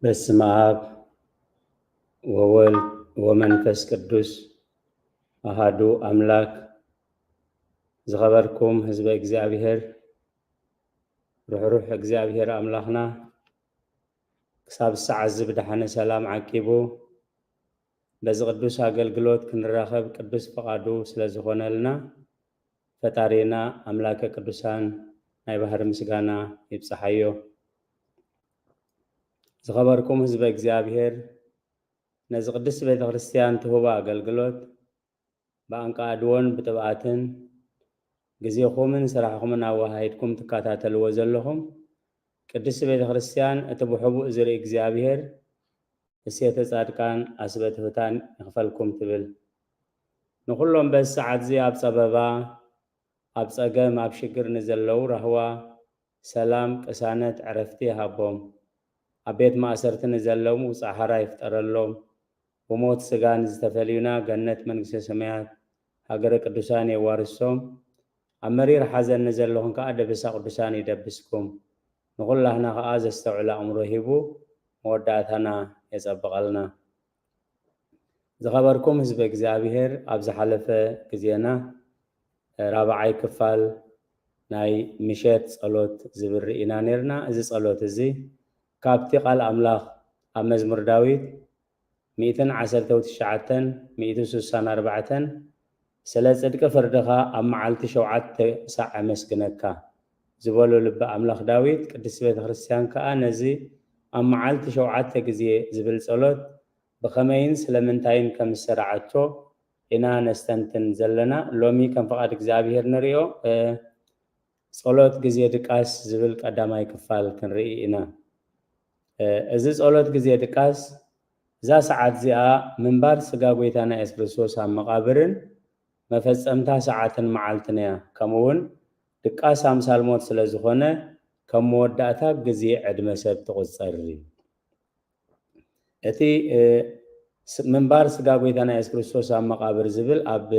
በስመ አብ ወወልድ ወመንፈስ ቅዱስ አሃዱ አምላክ። ዝኸበርኩም ህዝበ እግዚኣብሔር፣ ርሕሩሕ እግዚኣብሔር ኣምላኽና ክሳብ ሰዓት እዚ ብደሓነ ሰላም ዓቂቡ በዚ ቅዱስ ኣገልግሎት ክንራኸብ ቅዱስ ፍቓዱ ስለ ዝኾነልና፣ ፈጣሪና ኣምላከ ቅዱሳን ናይ ባህሪ ምስጋና ይብጽሓዮ። ዝኸበርኩም ህዝበ እግዚኣብሔር፣ ነዚ ቅድስቲ ቤተ ክርስቲያን ትህቦ ኣገልግሎት ብኣንቃድዎን ብጥብኣትን ግዜኹምን ስራሕኹምን ኣወሃሂድኩም ትከታተልዎ ዘለኹም ቅድስቲ ቤተ ክርስቲያን፣ እቲ ብሕቡእ ዝርኢ እግዚኣብሔር እሴተ ጻድቃን ኣስበ ትሑታን ይኽፈልኩም ትብል። ንኹሎም በዚ ሰዓት እዚ ኣብ ጸበባ፣ ኣብ ጸገም፣ ኣብ ሽግር ንዘለዉ ራህዋ፣ ሰላም፣ ቅሳነት፣ ዕረፍቲ ይሃቦም። ኣብ ቤት ማእሰርቲ ንዘለዉ ጻሕራ ይፍጠረሎም። ብሞት ስጋ ንዝተፈልዩና ገነት መንግስተ ሰማያት ሃገረ ቅዱሳን የዋርሶም። ኣብ መሪር ሓዘን ንዘለኹም ከኣ ደበሳ ቅዱሳን ይደብስኩም። ንኹላህና ከኣ ዘስተውዕል ኣእምሮ ሂቡ መወዳእታና የጸብቐልና። ዝኸበርኩም ህዝበ እግዚኣብሔር፣ ኣብ ዝሓለፈ ግዜና ራብዓይ ክፋል ናይ ምሸት ጸሎት ዝብል ርኢና ነርና። እዚ ጸሎት እዚ ካብቲ ቃል ኣምላኽ ኣብ መዝሙር ዳዊት ሚእትን ዓሰርተ ትሽዓተን ሚእትን ስሳን ኣርባዕተን፣ ስለ ጽድቂ ፍርድኻ ኣብ መዓልቲ ሸውዓተ ሳዕ ኣመስግነካ ዝበሎ ልቢ ኣምላኽ ዳዊት፣ ቅድስቲ ቤተ ክርስቲያን ከኣ ነዚ ኣብ መዓልቲ ሸውዓተ ግዜ ዝብል ጸሎት ብኸመይን ስለምንታይን ከም ዝሰራዓቶ ኢና ነስተንትን ዘለና። ሎሚ ከም ፍቓድ እግዚኣብሔር ንሪኦ፣ እ፣ ጸሎት ግዜ ድቃስ ዝብል ቀዳማይ ክፋል ክንርኢ ኢና። እ፣ እዚ ጸሎት ግዜ ድቃስ፣ እዛ ሰዓት እዚኣ ምንባር ስጋ ጎይታና የሱስ ክርስቶስ ኣብ መቓብርን መፈጸምታ ሰዓትን መዓልትን እያ። ከምኡ እውን ድቃስ ኣምሳል ሞት ስለ ዝኾነ፣ ከም መወዳእታ ግዜ ዕድመ ሰብ ትቑጸር። እቲ፣ እ፣ ስ-፣ ምንባር ስጋ ጎይታና የሱስ ክርስቶስ ኣብ መቓብር ዝብል ኣብ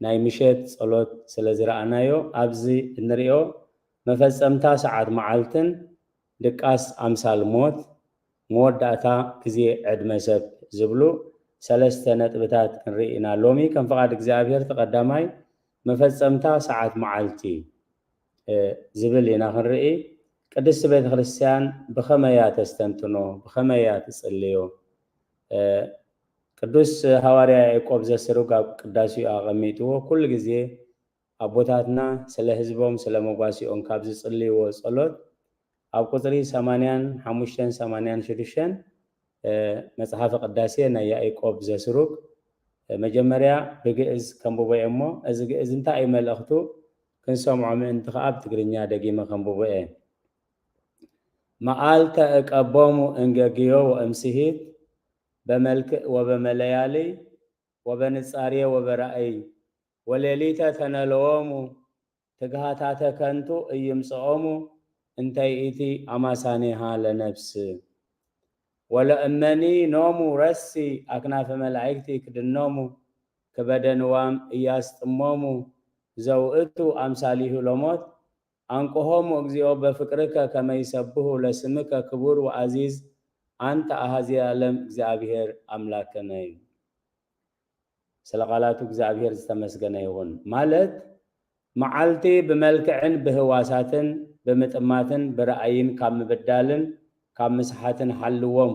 ናይ ምሸት ጸሎት ስለ ዝረኣናዮ፣ ኣብዚ እንሪኦ መፈጸምታ ሰዓት መዓልትን ድቃስ ኣምሳል ሞት፣ መወዳእታ ግዜ ዕድመ ሰብ ዝብሉ ሰለስተ ነጥብታት ክንርኢ ኢና። ሎሚ ከም ፍቓድ እግዚኣብሔር እቲ ቀዳማይ መፈጸምታ ሰዓት መዓልቲ፣ እ፣ ዝብል ኢና ክንርኢ። ቅድስቲ ቤተ ክርስቲያን ብኸመይ እያ ተስተንትኖ? ብኸመይ እያ ትጽልዮ? እ፣ ቅዱስ ሃዋርያ ያዕቆብ ዘስሩግ ኣብ ቅዳሴኡ ኣቐሚጥዎ፣ ኩሉ ግዜ ኣቦታትና ስለ ህዝቦም ስለ መጓሲኦም ካብ ዝጽልይዎ ጸሎት ኣብ ቁጽሪ ሰማንያን ሓሙሽተን ሰማንያን ሽዱሽተን፣ እ፣ መጽሓፈ ቅዳሴ ናይ ያዕቆብ ዘስሩግ፣ እ፣ መጀመርያ ብግእዝ ከንብቦ እየ እሞ፣ እዚ ግእዝ እንታይ እዩ መልእኽቱ ክንሰምዖ ምእንቲ ከኣ ብትግርኛ ደጊመ ከንብቦ እየ። መዓልተ እቀቦሙ እንገግዮ ወእምስሂት በመልክዕ ወበመለያሊ ወበንጻርየ ወበራእይ ወሌሊተ ተነለዎሙ ትግሃታተ ከንቱ እይምጽኦሙ እንተ ይእቲ አማሳኔሃ ለነብስ። ወለእመኒ ኖሙ ረሲ አክናፈ መላእክቲ ክድኖሙ ክበደንዋም እያስጥሞሙ ዘውእቱ አምሳሊሁ ለሞት አንቅሆሙ እግዚኦ በፍቅርከ ከመ ይሰብሁ ለስምከ ክቡር ወአዚዝ አንተ አሐዚ ዓለም እግዚኣብሔር አምላክነ እዩ። ስለ ቃላቱ እግዚኣብሔር ዝተመስገነ ይኹን። ማለት መዓልቲ ብመልክዕን ብህዋሳትን ብምጥማትን ብራእይን ካብ ምብዳልን ካብ ምስሓትን ሓልዎም።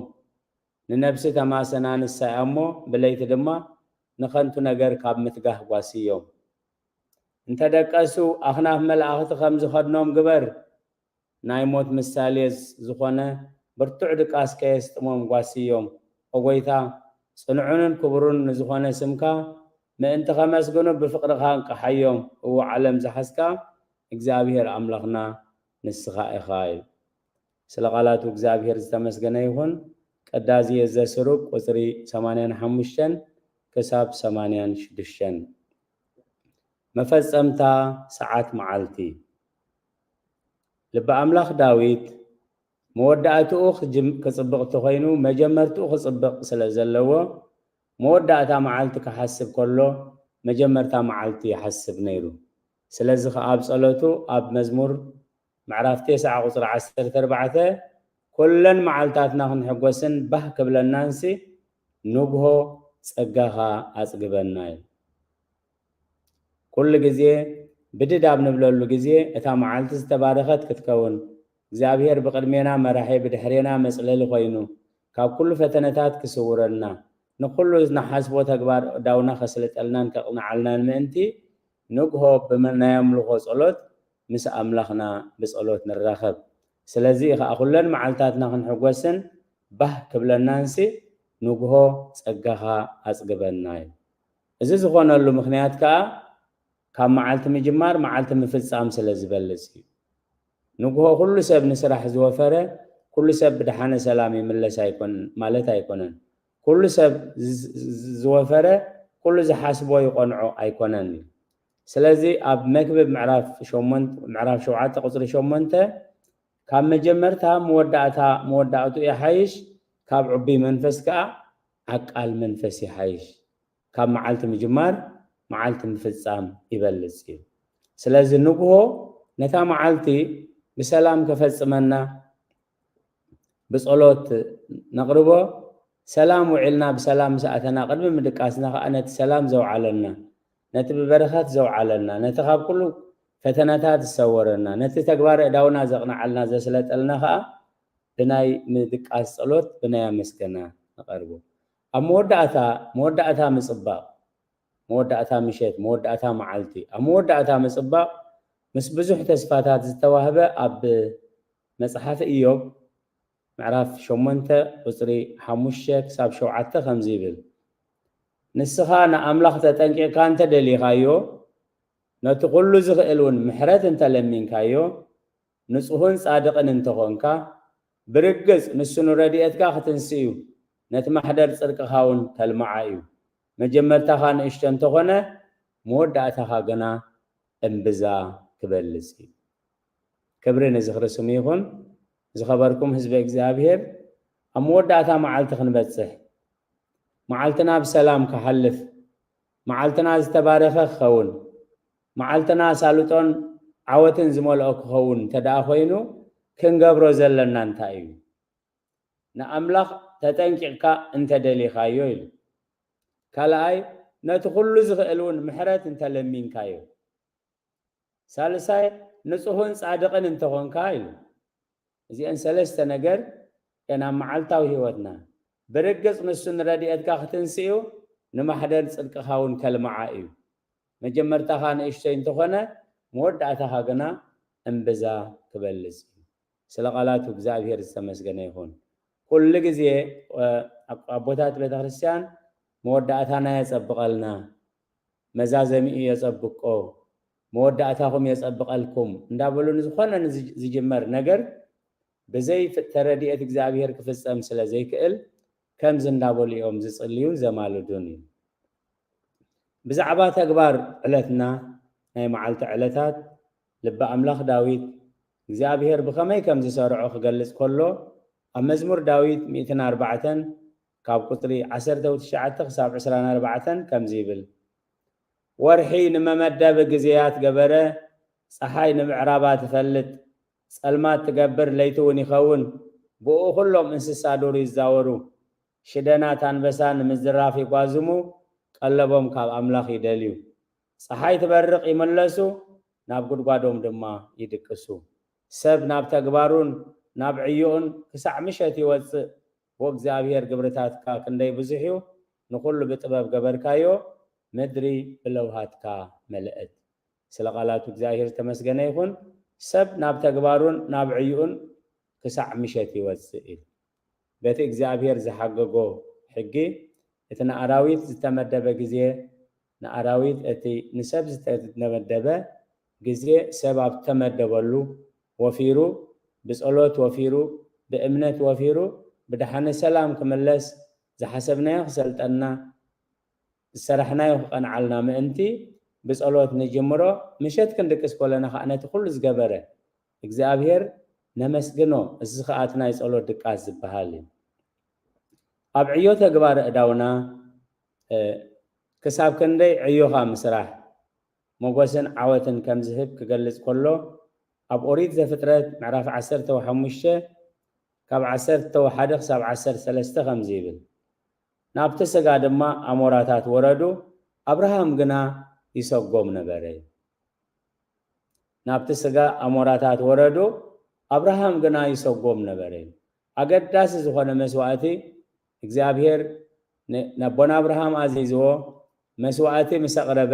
ንነብሲ ተማሰና ንሳ እያ እሞ ብለይቲ ድማ ንኸንቱ ነገር ካብ ምትጋህ ጓስዮም። እንተ ደቀሱ ኣኽናፍ መላእኽቲ ከም ዝኸድኖም ግበር። ናይ ሞት ምሳሌ ዝኾነ ብርቱዕ ድቃስ ከየስጥሞም ጓስዮም። ኦ ጐይታ፣ ጽንዑንን ክቡርን ንዝኾነ ስምካ ምእንቲ ኸመስግኑ ብፍቕርኻ እንቅሓዮም። እወ ዓለም ዝሓዝካ እግዚኣብሔር ኣምላኽና ንስኻ ኢኻ እዩ። ስለ ቃላቱ እግዚኣብሔር ዝተመስገነ ይኹን። ቅዳሴ ዘስሩግ ቁጽሪ ሰማንያን ሓሙሽተን ክሳብ ሰማንያን ሽዱሽተን። መፈጸምታ ሰዓት መዓልቲ። ልበ ኣምላኽ ዳዊት መወዳእትኡ ክጅም-፣ ክጽብቕ እንተኾይኑ መጀመርትኡ ክጽብቕ ስለ ዘለዎ መወዳእታ መዓልቲ ክሓስብ ከሎ መጀመርታ መዓልቲ ይሓስብ ነይሩ። ስለዚ ኸኣ ኣብ ጸሎቱ ኣብ መዝሙር ምዕራፍ ተስዓ ቁጽሪ ዓሰርተ ኣርባዕተ፣ ኩለን መዓልታትና ክንሕጎስን ባህ ክብለናንሲ ንግሆ ጸጋኻ ኣጽግበና እዩ። ኩሉ ግዜ ብድድ ኣብ ንብለሉ ግዜ እታ መዓልቲ ዝተባረኸት ክትከውን እግዚኣብሔር ብቕድሜና መራሒ ብድሕሬና መጽለሊ ኮይኑ ካብ ኩሉ ፈተነታት ክስውረና ንኩሉ ንሓስቦ ተግባር ዳውና ከስልጠልናን ከቕንዓልናን ምእንቲ ንግሆ ብናይ ኣምልኾ ጸሎት ምስ ኣምላኽና ብጸሎት ንራኸብ። ስለዚ ከዓ ኩለን መዓልታትና ክንሕጎስን ባህ ክብለናንሲ ንግሆ ጸጋኻ ኣጽግበና እዩ። እዚ ዝኾነሉ ምኽንያት ከዓ ካብ መዓልቲ ምጅማር መዓልቲ ምፍጻም ስለ ዝበልጽ እዩ። ንግሆ ኩሉ ሰብ ንስራሕ ዝወፈረ ኩሉ ሰብ ብደሓነ ሰላም ይምለስ ኣይኮን ማለት ኣይኮነን። ኩሉ ሰብ ዝወፈረ ኩሉ ዝሓስቦ ይቆንዖ ኣይኮነን እዩ። ስለዚ ኣብ መክብብ ምዕራፍ ሸውዓተ ቁፅሪ ሸሞንተ ካብ መጀመርታ መወዳእታ መወዳእቱ ይሓይሽ፣ ካብ ዕቡይ መንፈስ ከዓ ዓቃል መንፈስ ይሓይሽ። ካብ መዓልቲ ምጅማር መዓልቲ ምፍጻም ይበልጽ እዩ። ስለዚ ንግሆ ነታ መዓልቲ ብሰላም ከፈጽመና ብጸሎት ነቕርቦ። ሰላም ውዒልና ብሰላም ምስ ኣተና ቅድሚ ምድቃስና ከኣ ነቲ ሰላም ዘውዓለና፣ ነቲ ብበረኸት ዘውዓለና፣ ነቲ ካብ ኩሉ ፈተናታት ዝሰወረና፣ ነቲ ተግባር እዳውና ዘቕንዓልና ዘስለጠልና ከኣ ብናይ ምድቃስ ጸሎት ብናይ ኣመስገና ንቐርቦ። ኣብ መወዳእታ መወዳእታ ምጽባቕ መወዳእታ ምሸት መወዳእታ መዓልቲ ኣብ መወዳእታ ምጽባቕ ምስ ብዙሕ ተስፋታት ዝተዋህበ ኣብ መጽሓፍ ኢዮብ ምዕራፍ ሸሞንተ ቁጽሪ ሓሙሽተ ክሳብ ሸውዓተ ከምዚ ይብል፣ ንስኻ ንኣምላኽ ተጠንቂቕካ እንተ ደሊኻዮ፣ ነቲ ኩሉ ዝኽእል እውን ምሕረት እንተ ለሚንካዮ፣ ንጹህን ጻድቕን እንተኾንካ፣ ብርግጽ ንሱ ንረድኤትካ ክትንስእ እዩ፣ ነቲ ማሕደር ጽድቅኻ እውን ከልምዓ እዩ። መጀመርታኻ ንእሽቶ እንተኾነ፣ መወዳእታኻ ግና እምብዛ ክበልጽ እዩ። ክብሪ ንዝኽሪ ስሙ ይኹን። ዝኸበርኩም ህዝቢ እግዚኣብሔር፣ ኣብ መወዳእታ መዓልቲ ክንበጽሕ፣ መዓልትና ብሰላም ክሓልፍ፣ መዓልትና ዝተባረኸ ክኸውን፣ መዓልትና ኣሳልጦን ዓወትን ዝመልኦ ክኸውን እንተ ደኣ ኮይኑ፣ ክንገብሮ ዘለና እንታይ እዩ? ንኣምላኽ ተጠንቂቕካ እንተ ደሊኻዮ ኢሉ። ካልኣይ፣ ነቲ ኩሉ ዝኽእል እውን ምሕረት እንተ ለሚንካዮ። ሳልሳይ፣ ንጹህን ጻድቕን እንተኾንካ ኢሉ። እዚአን ሰለስተ ነገር እየን ኣብ መዓልታዊ ህይወትና። ብርግጽ ንሱ ንረድኤትካ ክትንስእዩ፣ ንማሕደር ጽድቅኻ እውን ከልምዓ እዩ። መጀመርታኻ ንእሽቶይ እንተኾነ፣ መወዳእታኻ ግና እምብዛ ክበልጽ እዩ። ስለ ቃላቱ እግዚኣብሔር ዝተመስገነ ይኹን። ኩሉ ግዜ፣ እ፣ ኣቦታት ቤተክርስትያን መወዳእታና የጸብቐልና፣ መዛዘሚኡ የጸብቆ፣ መወዳእታኹም የጸብቐልኩም እንዳበሉ ንዝኾነ ንዝ-፣ ዝጅመር ነገር ብዘይ ፍ-፣ ተረድኤት እግዚኣብሔር ክፍጸም ስለ ዘይክእል፣ ከምዚ እንዳበሉ እዮም ዝጽልዩን ዘማልዱን እዩ። ብዛዕባ ተግባር ዕለትና፣ ናይ መዓልቲ ዕለታት፣ ልቢ ኣምላኽ ዳዊት እግዚኣብሔር ብኸመይ ከም ዝሰርዖ ክገልጽ ከሎ፣ ኣብ መዝሙር ዳዊት ሚእትን ኣርባዕተን ካብ ቁጽሪ ዓሰርተ ትሽዓተ ክሳብ ዕስራን ኣርባዕተን ከምዚ ይብል፣ ወርሒ ንመመደቢ ግዜያት ገበረ፣ ጸሓይ ንምዕራባ ትፈልጥ፣ ጸልማት ትገብር፣ ለይቲ እውን ይኸውን፣ ብኡ ኩሎም እንስሳ ዱር ይዛወሩ። ሽደናት ኣንበሳ ንምዝራፍ ይጓዝሙ፣ ቀለቦም ካብ ኣምላኽ ይደልዩ። ጸሓይ ትበርቕ ይምለሱ፣ ናብ ጉድጓዶም ድማ ይድቅሱ። ሰብ ናብ ተግባሩን ናብ ዕዮኡን ክሳዕ ምሸት ይወጽእ። ወእግዚኣብሔር ግብርታትካ ክንደይ ብዙሕ እዩ፣ ንኹሉ ብጥበብ ገበርካዮ፣ ምድሪ ብለውሃትካ መልአት። ስለ ቃላቱ እግዚኣብሔር ዝተመስገነ ይኹን። ሰብ ናብ ተግባሩን ናብ ዕይኡን ክሳዕ ምሸት ይወጽእ እዩ። በቲ እግዚኣብሔር ዝሓገጎ ሕጊ፣ እቲ ንኣራዊት ዝተመደበ ግዜ ንኣራዊት፣ እቲ ንሰብ ዝተመደበ ግዜ ሰብ ኣብ ተመደበሉ ወፊሩ፣ ብጸሎት ወፊሩ፣ ብእምነት ወፊሩ፣ ብደሓነ ሰላም ክምለስ፣ ዝሓሰብናዮ ክሰልጠና፣ ዝሰራሕናዮ ክቐንዓልና ምእንቲ ብጸሎት ንጅምሮ። ምሸት ክንድቅስ ከለና ከኣ ነቲ ኩሉ ዝገበረ እግዚኣብሔር ነመስግኖ። እዚ ከኣ እቲ ናይ ጸሎት ድቃስ ዝበሃል እዩ። ኣብ ዕዮ ተግባር ኣእዳውና፣ እ፣ ክሳብ ክንደይ ዕዮኻ ምስራሕ ሞገስን ዓወትን ከም ዝህብ ክገልጽ ከሎ፣ ኣብ ኦሪት ዘፍጥረት ምዕራፍ ዓሰርተ ሓሙሽተ ካብ ዓሰርተ ሓደ ክሳብ ዓሰርተ ሰለስተ ከምዚ ይብል፣ ናብቲ ስጋ ድማ ኣሞራታት ወረዱ፣ ኣብርሃም ግና ይሰጎም ነበረ። ናብቲ ስጋ ኣሞራታት ወረዱ፣ ኣብርሃም ግና ይሰጎም ነበረ። ኣገዳሲ ዝኾነ መስዋእቲ እግዚኣብሔር ን-፣ ነቦና ኣብርሃም ኣዚዝዎ፣ መስዋእቲ ምስ ኣቕረበ፣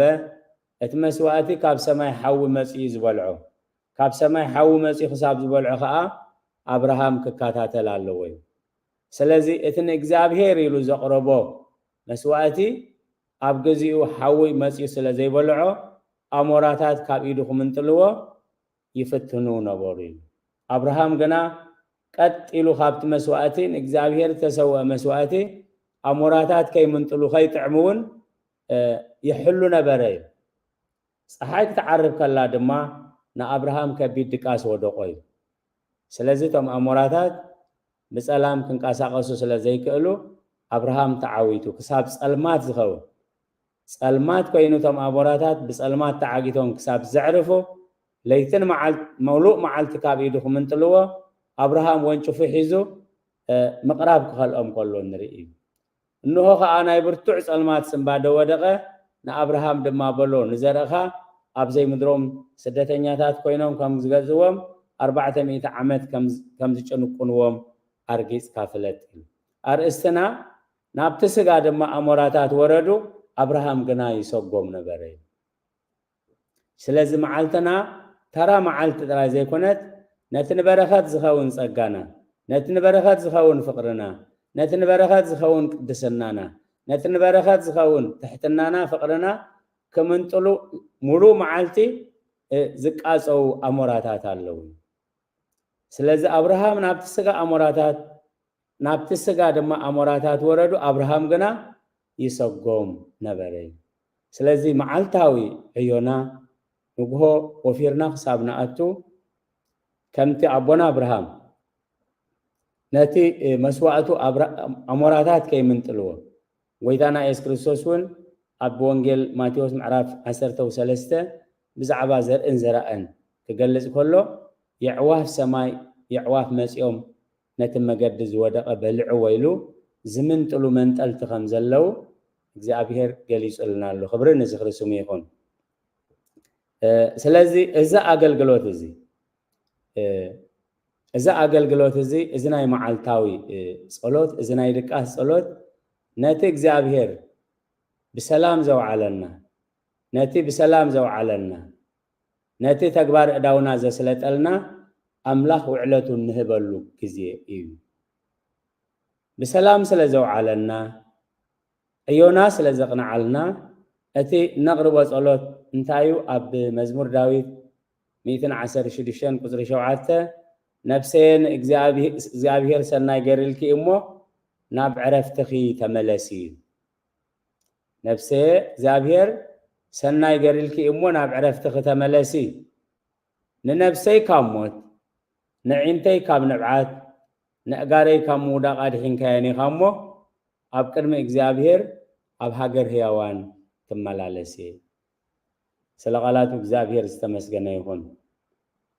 እቲ መስዋእቲ ካብ ሰማይ ሓዊ መጺኡ ዝበልዖ። ካብ ሰማይ ሓዊ መጺኡ ክሳብ ዝበልዖ ኸኣ ኣብርሃም ክከታተል ኣለዎ እዩ። ስለዚ እቲ ንእግዚኣብሔር ኢሉ ዘቕረቦ መስዋእቲ ኣብ ግዚኡ ሓዊ መጺኡ ስለ ዘይበልዖ፣ ኣሞራታት ካብ ኢዱ ክምንጥልዎ ይፍትኑ ነበሩ እዩ። ኣብርሃም ግና ቀጥ ኢሉ ካብቲ መስዋእቲ፣ ንእግዚኣብሔር ዝተሰውአ መስዋእቲ፣ ኣሞራታት ከይምንጥሉ፣ ከይጥዕሙ እውን፣ እ፣ ይሕሉ ነበረ እዩ። ጸሓይ ክትዓርብ ከላ ድማ ንኣብርሃም ከቢድ ድቃስ ወደቆ እዩ። ስለዚ እቶም ኣሞራታት ብጸላም ክንቀሳቐሱ ስለ ዘይክእሉ ኣብርሃም ተዓዊቱ ክሳብ ጸልማት ዝኸውን። ጸልማት ኮይኑ እቶም ኣሞራታት ብጸልማት ተዓጊቶም ክሳብ ዘዕርፉ ለይትን መዓል-፣ መውሉእ መዓልቲ ካብ ኢዱ ክምንጥልዎ ኣብርሃም ወንጭፉ ሒዙ፣ እ፣ ምቕራብ ክኸልኦም ከሎ ንርኢ እዩ። እንሆ ኸኣ ናይ ብርቱዕ ጸልማት ስንባደ ወደቐ፣ ንኣብርሃም ድማ በሎ፣ ንዘርእኻ ኣብ ዘይምድሮም ስደተኛታት ኮይኖም ከም ዝገዝእዎም፣ ኣርባዕተ ሚእቲ ዓመት ከም ዝ-፣ ከም ዝጭንቁንዎም ኣርጊጽካ ፍለጥ እዩ። ኣርእስትና፣ ናብቲ ስጋ ድማ ኣሞራታት ወረዱ፣ ኣብርሃም ግና ይሰጎም ነበረ እዩ። ስለዚ መዓልትና ተራ መዓልቲ ጥራይ ዘይኮነት፣ ነቲ ንበረኸት ዝኸውን ጸጋና፣ ነቲ ንበረኸት ዝኸውን ፍቕርና፣ ነቲ ንበረኸት ዝኸውን ቅድስናና፣ ነቲ ንበረኸት ዝኸውን ትሕትናና፣ ፍቕርና ክምንጥሉ ሙሉእ መዓልቲ፣ እ፣ ዝቃጸው ኣሞራታት ኣለዉ። ስለዚ ኣብርሃም ናብቲ ስጋ ኣሞራታት፣ ናብቲ ስጋ ድማ ኣሞራታት ወረዱ፣ ኣብርሃም ግና ይሰጎም ነበረ። ስለዚ መዓልታዊ ዕዮና ንግሆ ወፊርና ክሳብ ንኣቱ፣ ከምቲ ኣቦና ኣብርሃም ነቲ፣ እ፣ መስዋእቱ ኣብራ-፣ ኣሞራታት ከይምንጥልዎ፣ ጎይታና የሱስ ክርስቶስ እውን ኣብ ወንጌል ማቴዎስ ምዕራፍ ዓሰርተ ሰለስተ ብዛዕባ ዘርእን ዘራእን ክገልጽ ከሎ፣ የዕዋፍ ሰማይ፣ የዕዋፍ መጺኦም ነቲ መገዲ ዝወደቐ በልዕዎ ኢሉ ዝምንጥሉ መንጠልቲ ከም ዘለዉ እግዚኣብሔር ገሊጹልና ኣሎ። ክብሪ ንዝኽሪ ስሙ ይኹን። እ፣ ስለዚ እዚ ኣገልግሎት እዚ፣ እ፣ እዚ ኣገልግሎት እዚ፣ እዚ ናይ መዓልታዊ፣ እ፣ ጸሎት፣ እዚ ናይ ድቃስ ጸሎት ነቲ እግዚኣብሔር ብሰላም ዘውዓለና፣ ነቲ ብሰላም ዘውዓለና፣ ነቲ ተግባር እዳውና ዘስለጠልና ኣምላኽ ውዕለቱ እንህበሉ ግዜ እዩ። ብሰላም ስለ ዘውዓለና፣ ዕዮና ስለ ዘቕንዓልና፣ እቲ እነቕርቦ ጸሎት እንታይ እዩ? ኣብ መዝሙር ዳዊት ሚእትን ዓሰርተ ሽዱሽተን ቁጽሪ ሸውዓተ፣ "ነፍሰየ ንእግዚኣብሄ-፣ እግዚኣብሄር ሰናይ ገሪልኪ እሞ ናብ ዕረፍትኺ ተመለሲ." ነፍሰየ እግዚኣብሄር ሰናይ ገሪልኪ እሞ ናብ ዕረፍትኺ ተመለሲ። ንነፍሰይ ካብ ሞት፣ ንዒንተይ ካብ ንብዓት፣ ንእጋረይ ካብ ምውዳቕ ኣድሒንካየን ኢኻ እሞ፣ ኣብ ቅድሚ እግዚኣብሄር ኣብ ሃገር ህያዋን ክመላለስ እየ። ስለ ቃላቱ እግዚኣብሄር ዝተመስገነ ይኹን።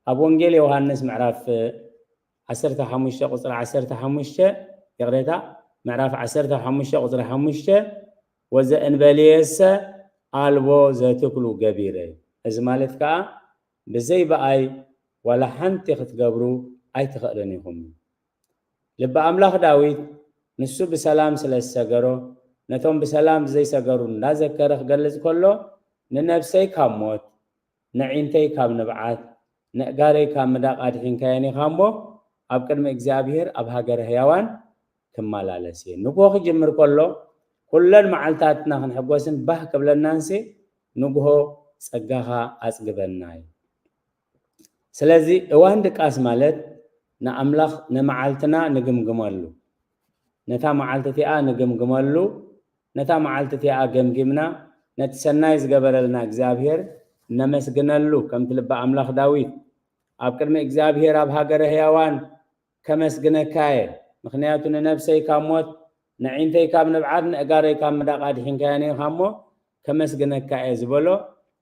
ኣብ ወንጌል ዮሃንስ ምዕራፍ ዓሰርተ ሓሙሽተ ቁጽሪ ዓሰርተ ሓሙሽተ፣ ይቕሬታ፣ ምዕራፍ ዓሰርተ ሓሙሽተ ቁጽሪ ሓሙሽተ፣ "ወዘእንበሌየሰ ኣልቦ ዘትክሉ ገቢረ"፣ እዚ ማለት ከኣ ብዘይ ብኣይ ዋላ ሓንቲ ክትገብሩ ኣይትኽእልን ኢኹም። ልቢ ኣምላኽ ዳዊት ንሱ ብሰላም ስለ ዝሰገሮ፣ ነቶም ብሰላም ዘይሰገሩ እንዳዘከረ ክገልጽ ከሎ፣ "ንነፍሰይ ካብ ሞት፣ ንዒንተይ ካብ ንብዓት፣ ንእጋረይ ካብ ምዳቕ ኣድሒንካየን ኢኻ እሞ፣ ኣብ ቅድሚ እግዚኣብሄር ኣብ ሃገረ ህያዋን ክመላለስ እየ።" ንግሆ ክጅምር ከሎ፣ ኩለን መዓልታትና ክንሕጎስን ባህ ክብለናንሲ፣ ንግሆ ጸጋኻ ኣጽግበና እዩ። ስለዚ እዋን ድቃስ ማለት ንኣምላኽ ንመዓልትና ንግምግመሉ፣ ነታ መዓልቲ እቲኣ ንግምግመሉ፣ ነታ መዓልቲ እቲኣ ገምጊምና ነቲ ሰናይ ዝገበረልና እግዚኣብሄር ነመስግነሉ፣ ከምቲ ልቢ ኣምላኽ ዳዊት፣ "ኣብ ቅድሚ እግዚኣብሄር ኣብ ሃገረ ህያዋን ከመስግነካ እየ፣ ምኽንያቱ ንነፍሰይ ካብ ሞት፣ ንዒንተይ ካብ ንብዓት፣ ንእጋረይ ካብ ምዳቕ ኣድሒንካየን ኢኻ እሞ ከመስግነካ እየ" ዝበሎ፣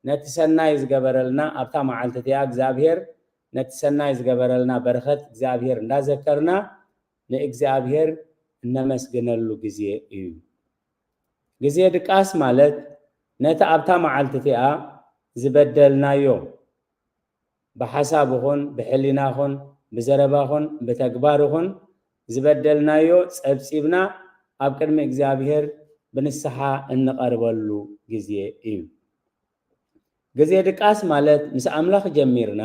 ነቲ ሰናይ ዝገበረልና ኣብታ መዓልቲ እቲኣ እግዚኣብሄር ነቲ ሰናይ ዝገበረልና በረኸት እግዚኣብሄር እንዳዘከርና፣ ንእግዚኣብሔር እነመስግነሉ ግዜ እዩ። ግዜ ድቃስ ማለት ነቲ ኣብታ መዓልቲ እቲኣ ዝበደልናዮ ብሓሳብ ይኹን ብሕሊና ይኹን ብዘረባ ይኹን ብተግባር ይኹን ዝበደልናዮ ጸብጺብና ኣብ ቅድሚ እግዚኣብሔር ብንስሓ እንቐርበሉ ግዜ እዩ። ግዜ ድቃስ ማለት ምስ ኣምላኽ ጀሚርና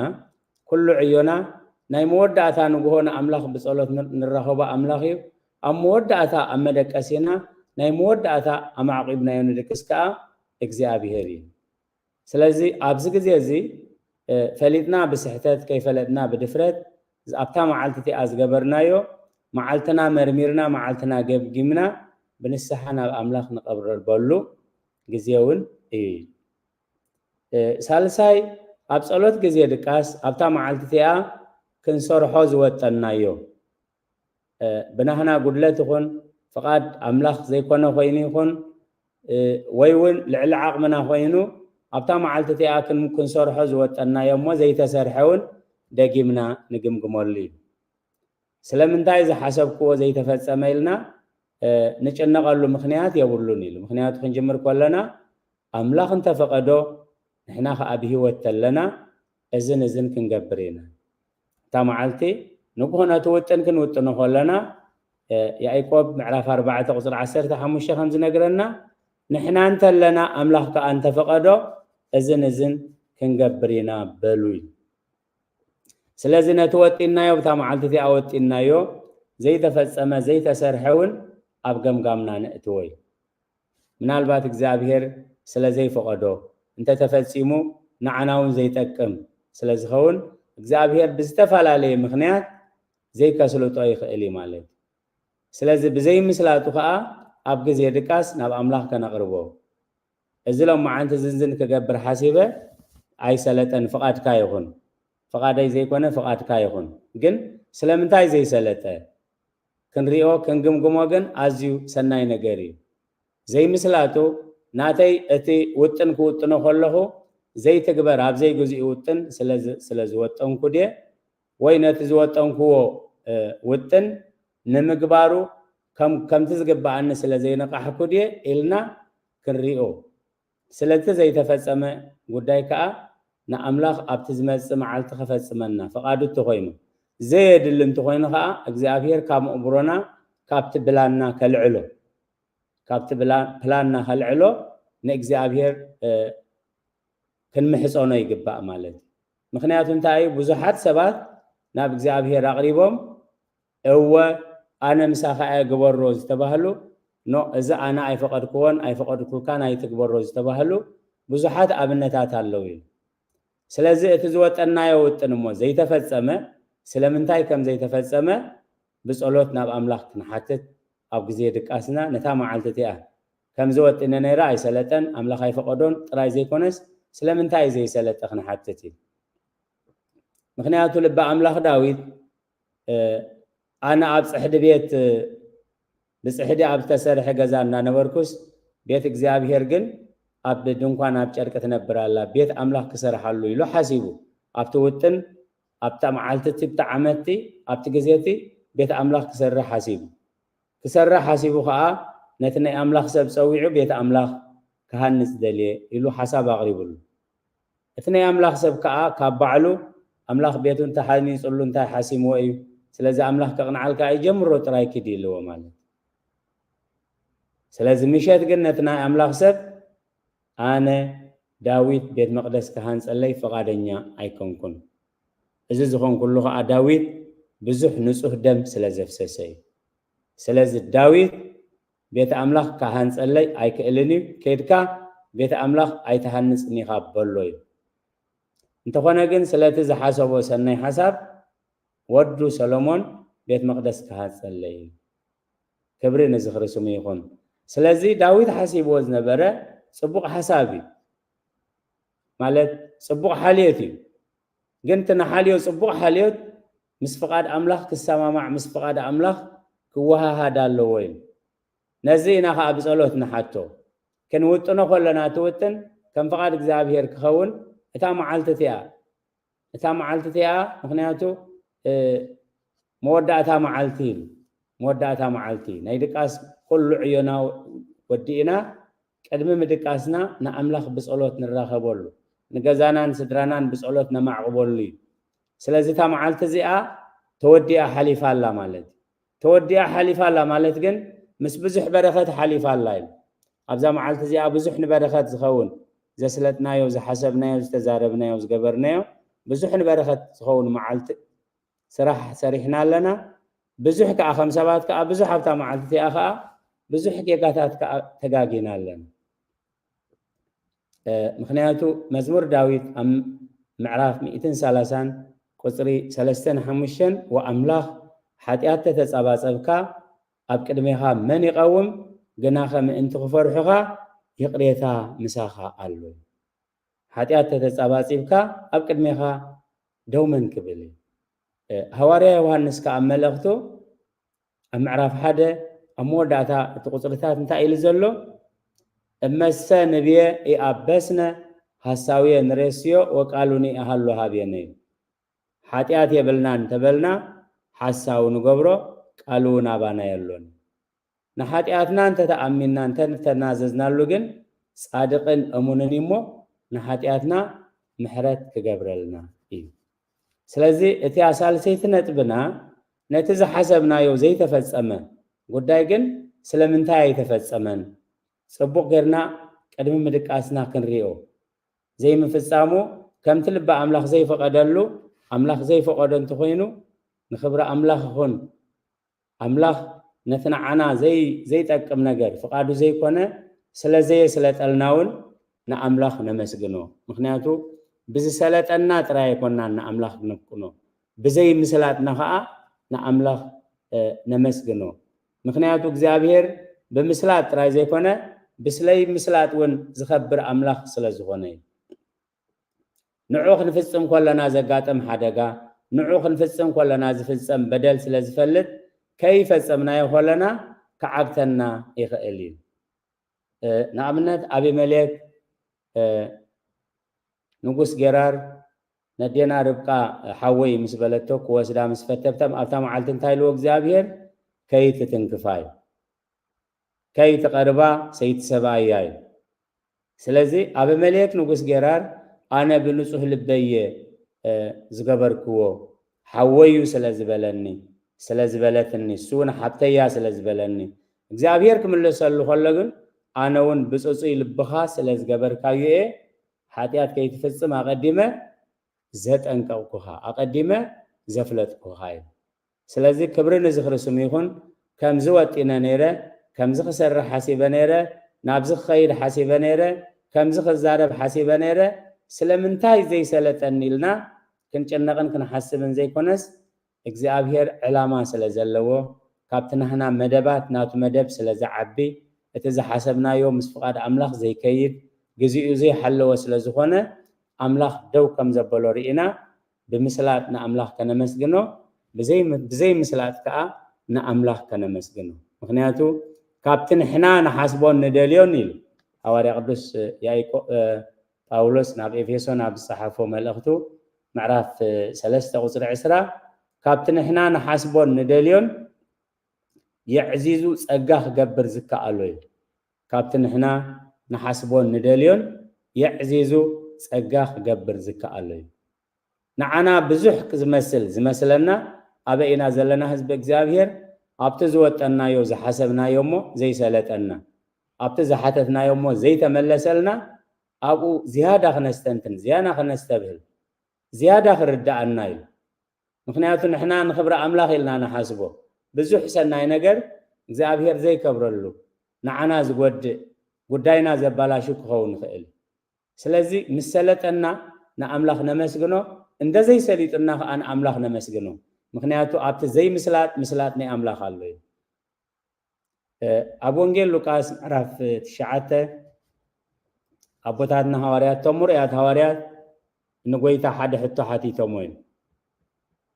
ኩሉ ዕዮና ናይ መወዳእታ ንግሆ ንኣምላኽ ብጸሎት ንር-፣ ንራኸቦ ኣምላኽ እዩ። ኣብ መወዳእታ ኣብ መደቀሲና ናይ መወዳእታ ኣማዕቂብናዮ ንድቅስ ከኣ እግዚኣብሔር እዩ። ስለዚ ኣብዚ ግዜ እዚ ፈሊጥና ብስሕተት ከይፈለጥና ብድፍረት ኣብታ መዓልቲ እቲኣ ዝገበርናዮ መዓልትና መርሚርና መዓልትና ገምጊምና ብንስሓ ናብ ኣምላኽ ንቐርበሉ ግዜ እውን እዩ። ሳልሳይ ኣብ ጸሎት ግዜ ድቃስ ኣብታ መዓልቲ እቲኣ ክንሰርሖ ዝወጠንናዮ ብናህና ጉድለት ይኹን ፍቓድ ኣምላኽ ዘይኮነ ኮይኑ ይኹን ወይ እውን ልዕሊ ዓቕምና ኮይኑ ኣብታ መዓልቲ እቲኣ ክንሰርሖ ዝወጠንናዮ እሞ ዘይተሰርሐ እውን ደጊምና ንግምግመሉ እዩ። ስለምንታይ ዝሓሰብክዎ ዘይተፈጸመ ኢልና ንጭነቐሉ ምኽንያት የብሉን ኢሉ። ምኽንያቱ ክንጅምር ከለና ኣምላኽ እንተፈቐዶ ንሕና ከኣ ብህይወት ተለና እዝን እዝን ክንገብር ኢና። እታ መዓልቲ ንግሆ ነቲ ውጥን ክንውጥኖ ከለና ያዕቆብ ምዕራፍ ኣርባዕተ ቁፅሪ ዓሰርተ ሓሙሽተ ከም ዝነግረና ንሕና እንተለና ኣምላኽ ከኣ እንተፈቐዶ እዝን እዝን ክንገብር ኢና በሉ እዩ። ስለዚ ነቲ ወጢናዮ ብታ መዓልቲ እቲኣ ወጢናዮ ዘይተፈጸመ ዘይተሰርሐ እውን ኣብ ገምጋምና ነእትዎ እዩ። ምናልባት እግዚኣብሔር ስለ ዘይፈቐዶ እንተተፈጺሙ ንዓና እውን ዘይጠቅም ስለ ዝኸውን እግዚኣብሔር ብዝተፈላለየ ምኽንያት ዘይከስልጦ ይኽእል እዩ ማለት እዩ። ስለዚ ብዘይምስላጡ ከዓ ኣብ ግዜ ድቃስ ናብ ኣምላኽ ከነቕርቦ። እዚ ሎማዓንቲ ዝንዝን ክገብር ሓሲበ ኣይሰለጠን፣ ፍቓድካ ይኹን። ፍቓደይ ዘይኮነ ፍቓድካ ይኹን። ግን ስለምንታይ ዘይሰለጠ ክንሪኦ ክንግምግሞ ግን ኣዝዩ ሰናይ ነገር እዩ። ዘይምስላጡ ናተይ እቲ ውጥን ክውጥኖ ከለኹ ዘይትግበር ኣብ ዘይግዚኡ ውጥን ስለ ዝወጠንኩ ድየ ወይ ነቲ ዝወጠንክዎ ውጥን ንምግባሩ ከምቲ ዝግበኣኒ ስለ ዘይነቃሕኩ ድየ ኢልና ክንሪኦ። ስለቲ ዘይተፈጸመ ጉዳይ ከኣ ንኣምላኽ ኣብቲ ዝመጽእ መዓልቲ ከፈጽመና ፍቓዱ እንተኾይኑ፣ ዘየድሊ እንተኾይኑ ከኣ እግዚኣብሔር ካብ መእምሮና ካብቲ ብላና ከልዕሎ ካብቲ ፕላንና ከልዕሎ ንእግዚኣብሔር ክንምሕፀኖ ይግባእ ማለት እዩ። ምክንያቱ እንታይ እዩ? ብዙሓት ሰባት ናብ እግዚኣብሔር ኣቕሪቦም እወ ኣነ ምሳኻ እየ ግበሮ ዝተባህሉ፣ ኖ እዚ ኣነ ኣይፈቐድክዎን ኣይፈቐድኩልካን ኣይትግበሮ ዝተባህሉ ብዙሓት ኣብነታት ኣለዉ እዩ። ስለዚ እቲ ዝወጠናዮ ውጥን እሞ ዘይተፈጸመ ስለምንታይ ከም ዘይተፈጸመ ብጸሎት ናብ ኣምላኽ ክንሓትት ኣብ ግዜ ድቃስና ነታ መዓልቲ እቲኣ ከምዚ ወጢነ ነይረ ኣይሰለጠን ኣምላኽ ኣይፈቐዶን ጥራይ ዘይኮነስ ስለምንታይ እዩ ዘይሰለጠ ክንሓትት እዩ። ምክንያቱ ልቢ ኣምላኽ ዳዊት ኣነ ኣብ ጽሕዲ ቤት ብጽሕዲ ኣብ ዝተሰርሐ ገዛ እናነበርኩስ ቤት እግዚኣብሔር ግን ኣብ ድንኳን ኣብ ጨርቂ ትነብር ኣላ፣ ቤት ኣምላኽ ክሰርሓሉ ኢሉ ሓሲቡ። ኣብቲ ውጥን ኣብታ መዓልቲ እቲ ብቲ ዓመትቲ ኣብቲ ግዜ እቲ ቤት ኣምላኽ ክሰርሕ ሓሲቡ። ክሰርሕ ሓሲቡ ኸዓ ነቲ ናይ ኣምላኽ ሰብ ጸዊዑ ቤት ኣምላኽ ክሃንጽ ደልየ ኢሉ ሓሳብ ኣቕሪብሉ። እቲ ናይ ኣምላኽ ሰብ ከኣ ካብ ባዕሉ ኣምላኽ ቤቱ እንተሃኒጹሉ እንታይ ሓሲምዎ እዩ? ስለዚ ኣምላኽ ከቕንዓልካ እዩ ጀምሮ ጥራይ ኪድ ኢልዎ ማለት። ስለዚ ምሸት ግን ነቲ ናይ ኣምላኽ ሰብ ኣነ ዳዊት ቤት መቕደስ ክሃንጸለይ ፍቓደኛ ኣይኮንኩን። እዚ ዝኾንኩሉ ኸኣ ዳዊት ብዙሕ ንጹህ ደም ስለ ዘፍሰሰ እዩ። ስለዚ ዳዊት ቤት ኣምላኽ ክሃንጸለይ ኣይክእልን እዩ፣ ከይድካ ቤት ኣምላኽ ኣይትሃንጽን ኢኻ በሎ እዩ። እንተኾነ ግን ስለቲ ዝሓሰቦ ሰናይ ሓሳብ ወዱ ሰሎሞን ቤት መቕደስ ክሃንጸለይ እዩ። ክብሪ ንዝኽሪ ስሙ ይኹን። ስለዚ ዳዊት ሓሲብዎ ዝነበረ ጽቡቕ ሓሳብ እዩ። ማለት ጽቡቕ ሓልዮት እዩ። ግን እቲ ንሓልዮ ጽቡቕ ሓልዮት ምስ ፍቓድ ኣምላኽ ክሰማማዕ ምስ ፍቓድ ኣምላኽ ክወሃሃድ ኣለዎ እዩ። ነዚ ኢና ኸዓ ብጸሎት ንሓቶ። ክንውጥኖ ከለና እቲ ውጥን ከም ፍቓድ እግዚኣብሔር ክኸውን እታ መዓልቲ እቲኣ እታ መዓልቲ እቲኣ ምክንያቱ መወዳእታ መዓልቲ እዩ። መወዳእታ መዓልቲ ናይ ድቃስ ኩሉ ዕዮና ወዲእና ቅድሚ ምድቃስና ንኣምላኽ ብጸሎት ንራኸበሉ፣ ንገዛናን ስድራናን ብጸሎት ነማዕቕበሉ እዩ። ስለዚ እታ መዓልቲ እዚኣ ተወዲኣ ሓሊፋ ኣላ ማለት እዩ። ተወዲኣ ሓሊፋ ኣላ ማለት ግን ምስ ብዙሕ በረኸት ሓሊፋ ኣላ እዩ። ኣብዛ መዓልቲ እዚኣ ብዙሕ ንበረኸት ዝኸውን ዘስለጥናዮ፣ ዝሓሰብናዮ፣ ዝተዛረብናዮ፣ ዝገበርናዮ ብዙሕ ንበረኸት ዝኸውን መዓልቲ ስራሕ ሰሪሕና ኣለና። ብዙሕ ከኣ ከም ሰባት ከኣ ብዙሕ ኣብታ መዓልቲ እቲኣ ከኣ ብዙሕ ጌጋታት ከኣ ተጋጊና ኣለና። እ፣ ምኽንያቱ መዝሙር ዳዊት ኣብ ምዕራፍ ሚእትን ሰላሳን ቁጽሪ ሰለስተን ሓሙሽተን፣ "ወኣምላኽ ሓጢኣት ተተጻባጸብካ ኣብ ቅድሜኻ መን ይቐውም? ግናኸ ምእንቲ ክፈርሑኻ ይቕሬታ ምሳኻ ኣሎ። ሓጢኣት ተተጻባጺብካ ኣብ ቅድሜኻ ደው መን ክብል?" እ፣ ሃዋርያ ዮሃንስ ከኣ ኣብ መልእኽቱ ኣብ ምዕራፍ ሓደ ኣብ መወዳእታ እቲ ቁጽርታት እንታይ ኢሉ ዘሎ? "እመሰ ንብየ ኢኣበስነ ሐሳውየ ንሬስዮ ወቃሉኒ ኣሃሎ ሃብየነ" እዩ። ሓጢኣት የብልናን እንተበልና ሓሳዊ ንገብሮ፣ ቃሉ እውን ኣባና የሎን። ንሓጢኣትና እንተተኣሚንና እንተተናዘዝናሉ ግን ጻድቕን እሙንን እዩ እሞ ንሓጢኣትና ምሕረት ክገብረልና እዩ። ስለዚ እቲኣ ሳልሰይቲ ነጥብና ነቲ ዝሓሰብናዮ ዘይተፈጸመ ጉዳይ ግን ስለምንታይ ኣይተፈጸመን? ጽቡቕ ጌርና ቅድሚ ምድቃስና ክንሪኦ። ዘይምፍጻሙ ከምቲ ልቢ ኣምላኽ ዘይፈቐደሉ፣ ኣምላኽ ዘይፈቐዶ እንተኾይኑ ንኽብሪ ኣምላኽ ይኹን። ኣምላኽ ነቲ ንዓና ዘይ-፣ ዘይጠቅም ነገር ፍቓዱ ዘይኮነ ስለ ዘየስለጠልና እውን ንኣምላኽ ነመስግኖ። ምኽንያቱ ብዝሰለጠና ጥራይ ኣይኮናን ንኣምላኽ ነመስግኖ፣ ብዘይ ምስላጥና ኸዓ ንኣምላኽ፣ እ፣ ነመስግኖ። ምኽንያቱ እግዚኣብሔር ብምስላጥ ጥራይ ዘይኮነ ብስለይ ምስላጥ እውን ዝኸብር ኣምላኽ ስለ ዝኾነ እዩ። ንዑ ክንፍጽም ከለና ዘጋጥም ሓደጋ፣ ንዑ ክንፍጽም ከለና ዝፍጸም በደል ስለ ዝፈልጥ ከይፈጸምናዮ ከለና ክዓግተና ይኽእል እዩ። እ፣ ንኣብነት ኣቢመሌክ፣ እ፣ ንጉስ ጌራር ነዴና ርብቃ ሓወይ ምስ በለቶ ክወስዳ ምስ ፈተተም ኣብታ መዓልቲ እንታይ ኢልዎ እግዚኣብሔር? "ከይትትንክፋ" እዩ። "ከይትቐርባ ሰይቲ ሰብኣያ" እዩ። ስለዚ ኣቢመሌክ ንጉስ ጌራር ኣነ ብንጹህ ልበይ እየ፣ እ፣ ዝገበርክዎ፣ ሓወይ እዩ ስለ ዝበለኒ፣ ስለ ዝበለትኒ፣ እሱ እውን ሓብተያ ስለ ዝበለኒ፣ እግዚኣብሔር ክምልሰሉ ከሎ ግን ኣነ እውን ብጽጹይ ልብኻ ስለ ዝገበርካዮ እየ፣ ሓጢኣት ከይትፍጽም ኣቐዲመ ዘጠንቀቕኩኻ፣ ኣቐዲመ ዘፍለጥኩኻ እዩ። ስለዚ ክብሪ ንዝኽሪ ስሙ ይኹን። ከምዚ ወጢነ ነይረ፣ ከምዚ ክሰርሕ ሓሲበ ነይረ፣ ናብዚ ክኸይድ ሓሲበ ነይረ፣ ከምዚ ክዛረብ ሓሲበ ነይረ፣ ስለምንታይ ዘይሰለጠኒ ኢልና ክንጭነቕን ክንሓስብን ዘይኮነስ፣ እግዚኣብሔር ዕላማ ስለ ዘለዎ፣ ካብቲ ናህና መደባት ናቱ መደብ ስለ ዝዓቢ፣ እቲ ዝሓሰብናዮ ምስ ፍቓድ ኣምላኽ ዘይከይድ፣ ግዜኡ ዘይሓለወ ስለ ዝኾነ፣ ኣምላኽ ደው ከም ዘበሎ ርኢና፣ ብምስላጥ ንኣምላኽ ከነመስግኖ፣ ብዘይ-፣ ብዘይ ምስላጥ ከኣ ንኣምላኽ ከነመስግኖ። ምኽንያቱ፣ ካብቲ ንሕና ንሓስቦን ንደልዮን ኢሉ ሃዋርያ ቅዱስ ያዕቆ-፣ እ፣ ጳውሎስ ናብ ኤፌሶን ኣብ ዝጸሓፎ መልእኽቱ ምዕራፍ ሰለስተ ቁጽሪ ዕስራ፣ "ካብቲ ንሕና ንሓስቦን ንደልዮን የዕዚዙ ጸጋ ክገብር ዝከኣሎ እዩ። ካብቲ ንሕና ንሓስቦን ንደልዮን የዕዚዙ ጸጋ ክገብር ዝከኣሎ እዩ።" ንዓና ብዙሕ ዝመስል ዝመስለና ኣበይ ኢና ዘለና? ህዝቢ እግዚኣብሔር ኣብቲ ዝወጠናዮ ዝሓሰብናዮ እሞ ዘይሰለጠና፣ ኣብቲ ዝሓተትናዮ እሞ ዘይተመለሰልና፣ ኣብኡ ዝያዳ ክነስተንትን፣ ዝያዳ ክነስተብህል፣ ዝያዳ ክርድኣና እዩ። ምኽንያቱ ንሕና ንኽብሪ ኣምላኽ ኢልና ንሓስቦ። ብዙሕ ሰናይ ነገር እግዚኣብሔር ዘይከብረሉ፣ ንዓና ዝጎድእ፣ ጉዳይና ዘባላሹ ክኸውን ይኽእል። ስለዚ ምስ ሰለጠና ንኣምላኽ ነመስግኖ፣ እንደ ዘይሰሊጡና ከኣ ንኣምላኽ ነመስግኖ። ምኽንያቱ ኣብቲ ዘይምስላጥ ምስላጥ ናይ ኣምላኽ ኣሎ እዩ። እ፣ ኣብ ወንጌል ሉቃስ ምዕራፍ ትሽዓተ ኣቦታትና ሃዋርያት፣ እቶም ምሩያት ሃዋርያት ንጎይታ ሓደ ሕቶ ሓቲቶሞ እዮም።